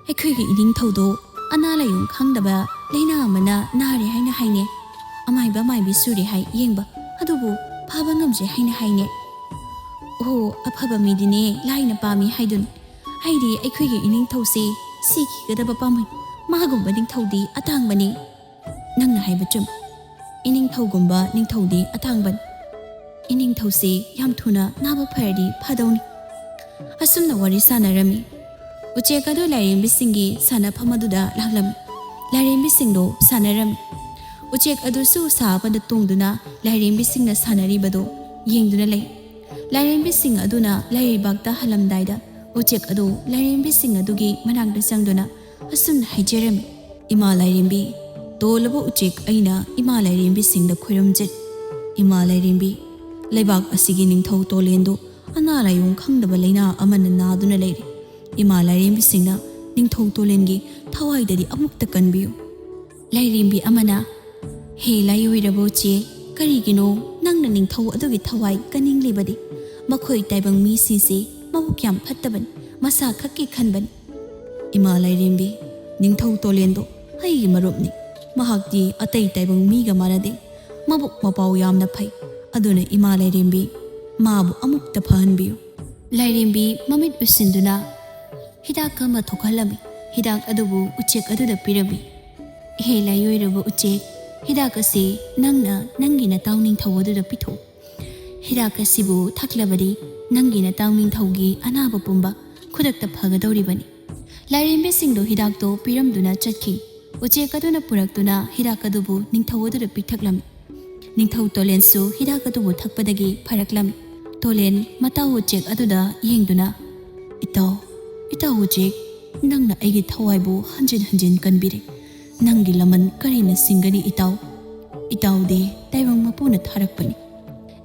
ꯑꯩꯈꯣꯏꯒꯤ ꯏꯅꯤꯡꯊꯧꯗꯣ ꯑꯅꯥ ꯂꯥꯏꯌꯣꯡ ꯈꯪꯗꯕ ꯂꯥꯏꯅꯥ ꯑꯃꯅ ꯅꯥꯔꯦ ꯍꯥꯏꯅ ꯍꯥꯏꯅꯩ꯫ ꯑꯃꯥꯏꯕ ꯃꯥꯏꯕꯤ ꯁꯨꯔꯦ ꯍꯥꯏ ꯌꯦꯡꯕ, ꯑꯗꯨꯕꯨ ꯐꯕ ꯉꯝꯗ꯭ꯔꯦ ꯍꯥꯏꯅ ꯍꯥꯏꯅꯩ꯫ ꯑꯣ, ꯑꯐꯕ ꯃꯤꯗꯤꯅꯦ ꯂꯥꯏꯅ ꯄꯥꯝꯃꯤ ꯍꯥꯏꯗꯨꯅꯤ꯫ ꯑꯩꯗꯤ ꯑꯩꯈꯣꯏꯒꯤ ꯏꯅꯤꯡꯊꯧꯁꯦ ꯁꯤꯈꯤꯒꯗꯕ ꯄꯥꯝꯃꯨꯏ꯫ ꯃꯥꯒꯨꯝꯕ ꯅꯤꯡꯊꯧꯗꯤ ꯑꯇꯥꯡꯕꯅꯤ꯫ ꯅꯪꯅ ꯍꯥꯏꯕ ꯆꯨꯝ꯫ ꯏꯅꯤꯡꯊꯧꯒꯨꯝꯕ ꯅꯤꯡꯊꯧꯗꯤ ꯑꯇꯥꯡꯕꯅꯤ꯫ ꯏꯅꯤꯡꯊꯧꯁꯦ ꯌꯥꯝ ꯊꯨꯅ ꯅꯥꯕ ꯐꯔꯗꯤ ꯐꯗꯧꯅꯤ꯫ ꯑꯁꯨꯝꯅ ꯋꯥꯔꯤ ꯁꯥꯟꯅꯔꯝꯃꯤ꯫ ꯎꯆꯦꯛ ꯑꯗꯨ ꯂꯥꯏꯔꯦꯝꯕꯤꯁꯤꯡꯒꯤ ꯁꯥꯟꯅꯐꯝ ꯑꯗꯨꯗ ꯂꯥꯛꯂꯝꯃꯤ꯫ ꯂꯥꯏꯔꯦꯝꯕꯤꯁꯤꯡꯗꯣ ꯁꯥꯟꯅꯔꯝꯃꯤ꯫ ꯎꯆꯦꯛ ꯑꯗꯨꯁꯨ ꯎꯁꯥ ꯑꯃꯗ ꯇꯣꯡꯗꯨꯅ ꯂꯥꯏꯔꯦꯝꯕꯤꯁꯤꯡꯅ ꯁꯥꯟꯅꯔꯤꯕꯗꯨ ꯌꯦꯡꯗꯨꯅ ꯂꯩ꯫ ꯂꯥꯏꯔꯦꯝꯕꯤꯁꯤꯡ ꯑꯗꯨꯅ ꯂꯩꯔꯩꯕꯥꯛꯇ ꯍꯜꯂꯝꯗꯥꯏꯗ ꯎꯆꯦꯛ ꯑꯗꯨ ꯂꯥꯏꯔꯦꯝꯕꯤꯁꯤꯡ ꯑꯗꯨꯒꯤ ꯃꯅꯥꯛꯇ ꯆꯪꯗꯨꯅ ꯑꯁꯨꯝꯅ ꯍꯥꯏꯖꯔꯝꯃꯤ, "ꯏꯃꯥ ꯂꯥꯏꯔꯦꯝꯕꯤ, ꯇꯣꯜꯂꯕ ꯎꯆꯦꯛ ꯑꯩꯅ ꯏꯃꯥ ꯂꯥꯏꯔꯦꯝꯕꯤꯁꯤꯡꯗ ꯈꯣꯏꯔꯝꯖꯔꯤ꯫ ꯏꯃꯥ ꯂꯥꯏꯔꯦꯝꯕꯤ, ꯂꯩꯕꯥꯛ ꯑꯁꯤꯒꯤ ꯅꯤꯡꯊꯧ ꯇꯣꯂꯦꯟꯗꯨ ꯑꯅꯥ ꯂꯥꯏꯌꯣꯡ ꯈꯪꯗꯕ ꯂꯥꯏꯅꯥ ꯑꯃꯅ ꯅꯥꯗꯨꯅ ꯂꯩꯔꯤ꯫ ꯏꯃꯥ ꯂꯥꯏꯔꯦꯝꯕꯤꯁꯤꯡꯅ ꯅꯤꯡꯊꯧ ꯇꯣꯂꯦꯟꯒꯤ ꯊꯋꯥꯏꯗꯗꯤ ꯑꯃꯨꯛꯇ ꯀꯟꯕꯤꯌꯨ꯫" ꯂꯥꯏꯔꯦꯝꯕꯤ ꯑꯃꯅ, "ꯍꯦ ꯂꯥꯏꯑꯣꯏꯔꯕ ꯎꯆꯦꯛ, ꯀꯔꯤꯒꯤꯅꯣ ꯅꯪꯅ ꯅꯤꯡꯊꯧ ꯑꯗꯨꯒꯤ ꯊꯋꯥꯏ ꯀꯟꯅꯤꯡꯂꯤꯕꯗꯤ? ꯃꯈꯣꯏ ꯇꯥꯏꯕꯪ ꯃꯤꯁꯤꯡꯁꯦ ꯃꯕꯨꯛ ꯌꯥꯝ ꯐꯠꯇꯕꯅꯤ, ꯃꯁꯥ ꯈꯛꯀꯤ ꯈꯟꯕꯅꯤ꯫" "ꯏꯃꯥ ꯂꯥꯏꯔꯦꯝꯕꯤ, ꯅꯤꯡꯊꯧ ꯇꯣꯂꯦꯟꯗꯣ ꯑꯩꯒꯤ ꯃꯔꯨꯞꯅꯤ꯫ ꯃꯍꯥꯛꯇꯤ ꯑꯇꯩ ꯇꯥꯏꯕꯪ ꯃꯤꯒ ꯃꯥꯟꯅꯗꯦ꯫ ꯃꯕꯨꯛ ꯃꯄꯥꯎ ꯌꯥꯝꯅ ꯐꯩ꯫ ꯑꯗꯨꯅ ꯏꯃꯥ ꯂꯥꯏꯔꯦꯝꯕꯤ, ꯃꯥꯕꯨ ꯑꯃꯨꯛꯇ ꯐꯍꯟꯕꯤꯌꯨ꯫" ꯂꯥꯏꯔꯦꯝꯕꯤ ꯃꯃꯤꯠ ꯎꯏꯁꯤꯟꯗꯨꯅ ꯍꯤꯗꯥꯛ ꯑꯃ ꯊꯣꯛꯍꯜꯂꯝꯃꯤ꯫ ꯍꯤꯗꯥꯛ ꯑꯗꯨꯕꯨ ꯎꯆꯦꯛ ꯑꯗꯨꯗ ꯄꯤꯔꯝꯃꯤ꯫ "ꯍꯦ ꯂꯥꯏꯑꯣꯏꯔꯕ ꯎꯆꯦꯛ, ꯍꯤꯗꯥꯛ ꯑꯁꯤ ꯅꯪꯅ ꯅꯪꯒꯤ ꯅꯇꯥꯎ ꯅꯤꯡꯊꯧ ꯑꯗꯨꯗ ꯄꯤꯊꯣꯛꯎ꯫ ꯍꯤꯗꯥꯛ ꯑꯁꯤꯕꯨ ꯊꯛꯂꯕꯗꯤ ꯅꯪꯒꯤ ꯅꯇꯥꯎ ꯅꯤꯡꯊꯧꯒꯤ ꯑꯅꯥꯕ ꯄꯨꯝꯕ ꯈꯨꯗꯛꯇ ꯐꯒꯗꯧꯔꯤꯕꯅꯤ꯫" ꯂꯥꯏꯔꯦꯝꯕꯤꯁꯤꯡꯗꯨ ꯍꯤꯗꯥꯛꯇꯨ ꯄꯤꯔꯝꯗꯨꯅ ꯆꯠꯈꯤ꯫ ꯎꯆꯦꯛ ꯑꯗꯨꯅ ꯄꯨꯔꯛꯇꯨꯅ ꯍꯤꯗꯥꯛ ꯑꯗꯨꯕꯨ ꯅꯤꯡꯊꯧ ꯑꯗꯨꯗ ꯄꯤꯊꯛꯂꯝꯃꯤ꯫ ꯅꯤꯡꯊꯧ ꯇꯣꯂꯦꯟꯁꯨ ꯍꯤꯗꯥꯛ ꯑꯗꯨꯕꯨ ꯊꯛꯄꯗꯒꯤ ꯐꯔꯛꯂꯝꯃꯤ꯫ ꯇꯣꯂꯦꯟ ꯃꯇꯥꯎ ꯎꯆꯦꯛ ꯑꯗꯨꯗ ꯌꯦꯡꯗꯨꯅ, "ꯏꯇꯥꯎ, ꯏꯇꯥꯎ ꯎꯆꯦꯛ, ꯅꯪꯅ ꯑꯩꯒꯤ ꯊꯋꯥꯏꯕꯨ ꯍꯟꯖꯤꯟ ꯍꯟꯖꯤꯟ ꯀꯟꯕꯤꯔꯦ꯫ ꯅꯪꯒꯤ ꯂꯃꯟ ꯀꯔꯤꯅ ꯁꯤꯡꯒꯅꯤ ꯏꯇꯥꯎ? ꯏꯇꯥꯎꯗꯤ ꯇꯥꯏꯕꯪ ꯃꯄꯨꯅ ꯊꯥꯔꯛꯄꯅꯤ꯫"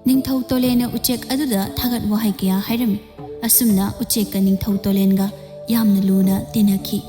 ꯅꯤꯡꯊꯧ ꯇꯣꯂꯦꯟꯅ ꯎꯆꯦꯛ ꯑꯗꯨꯗ ꯊꯥꯒꯠ ꯋꯥꯍꯩ ꯀꯌꯥ ꯍꯥꯏꯔꯝꯃꯤ꯫ ꯑꯁꯨꯝꯅ ꯎꯆꯦꯛꯀ ꯅꯤꯡꯊꯧ ꯇꯣꯂꯦꯟꯒ ꯌꯥꯝꯅ ꯂꯨꯅ ꯇꯤꯟꯅꯈꯤ꯫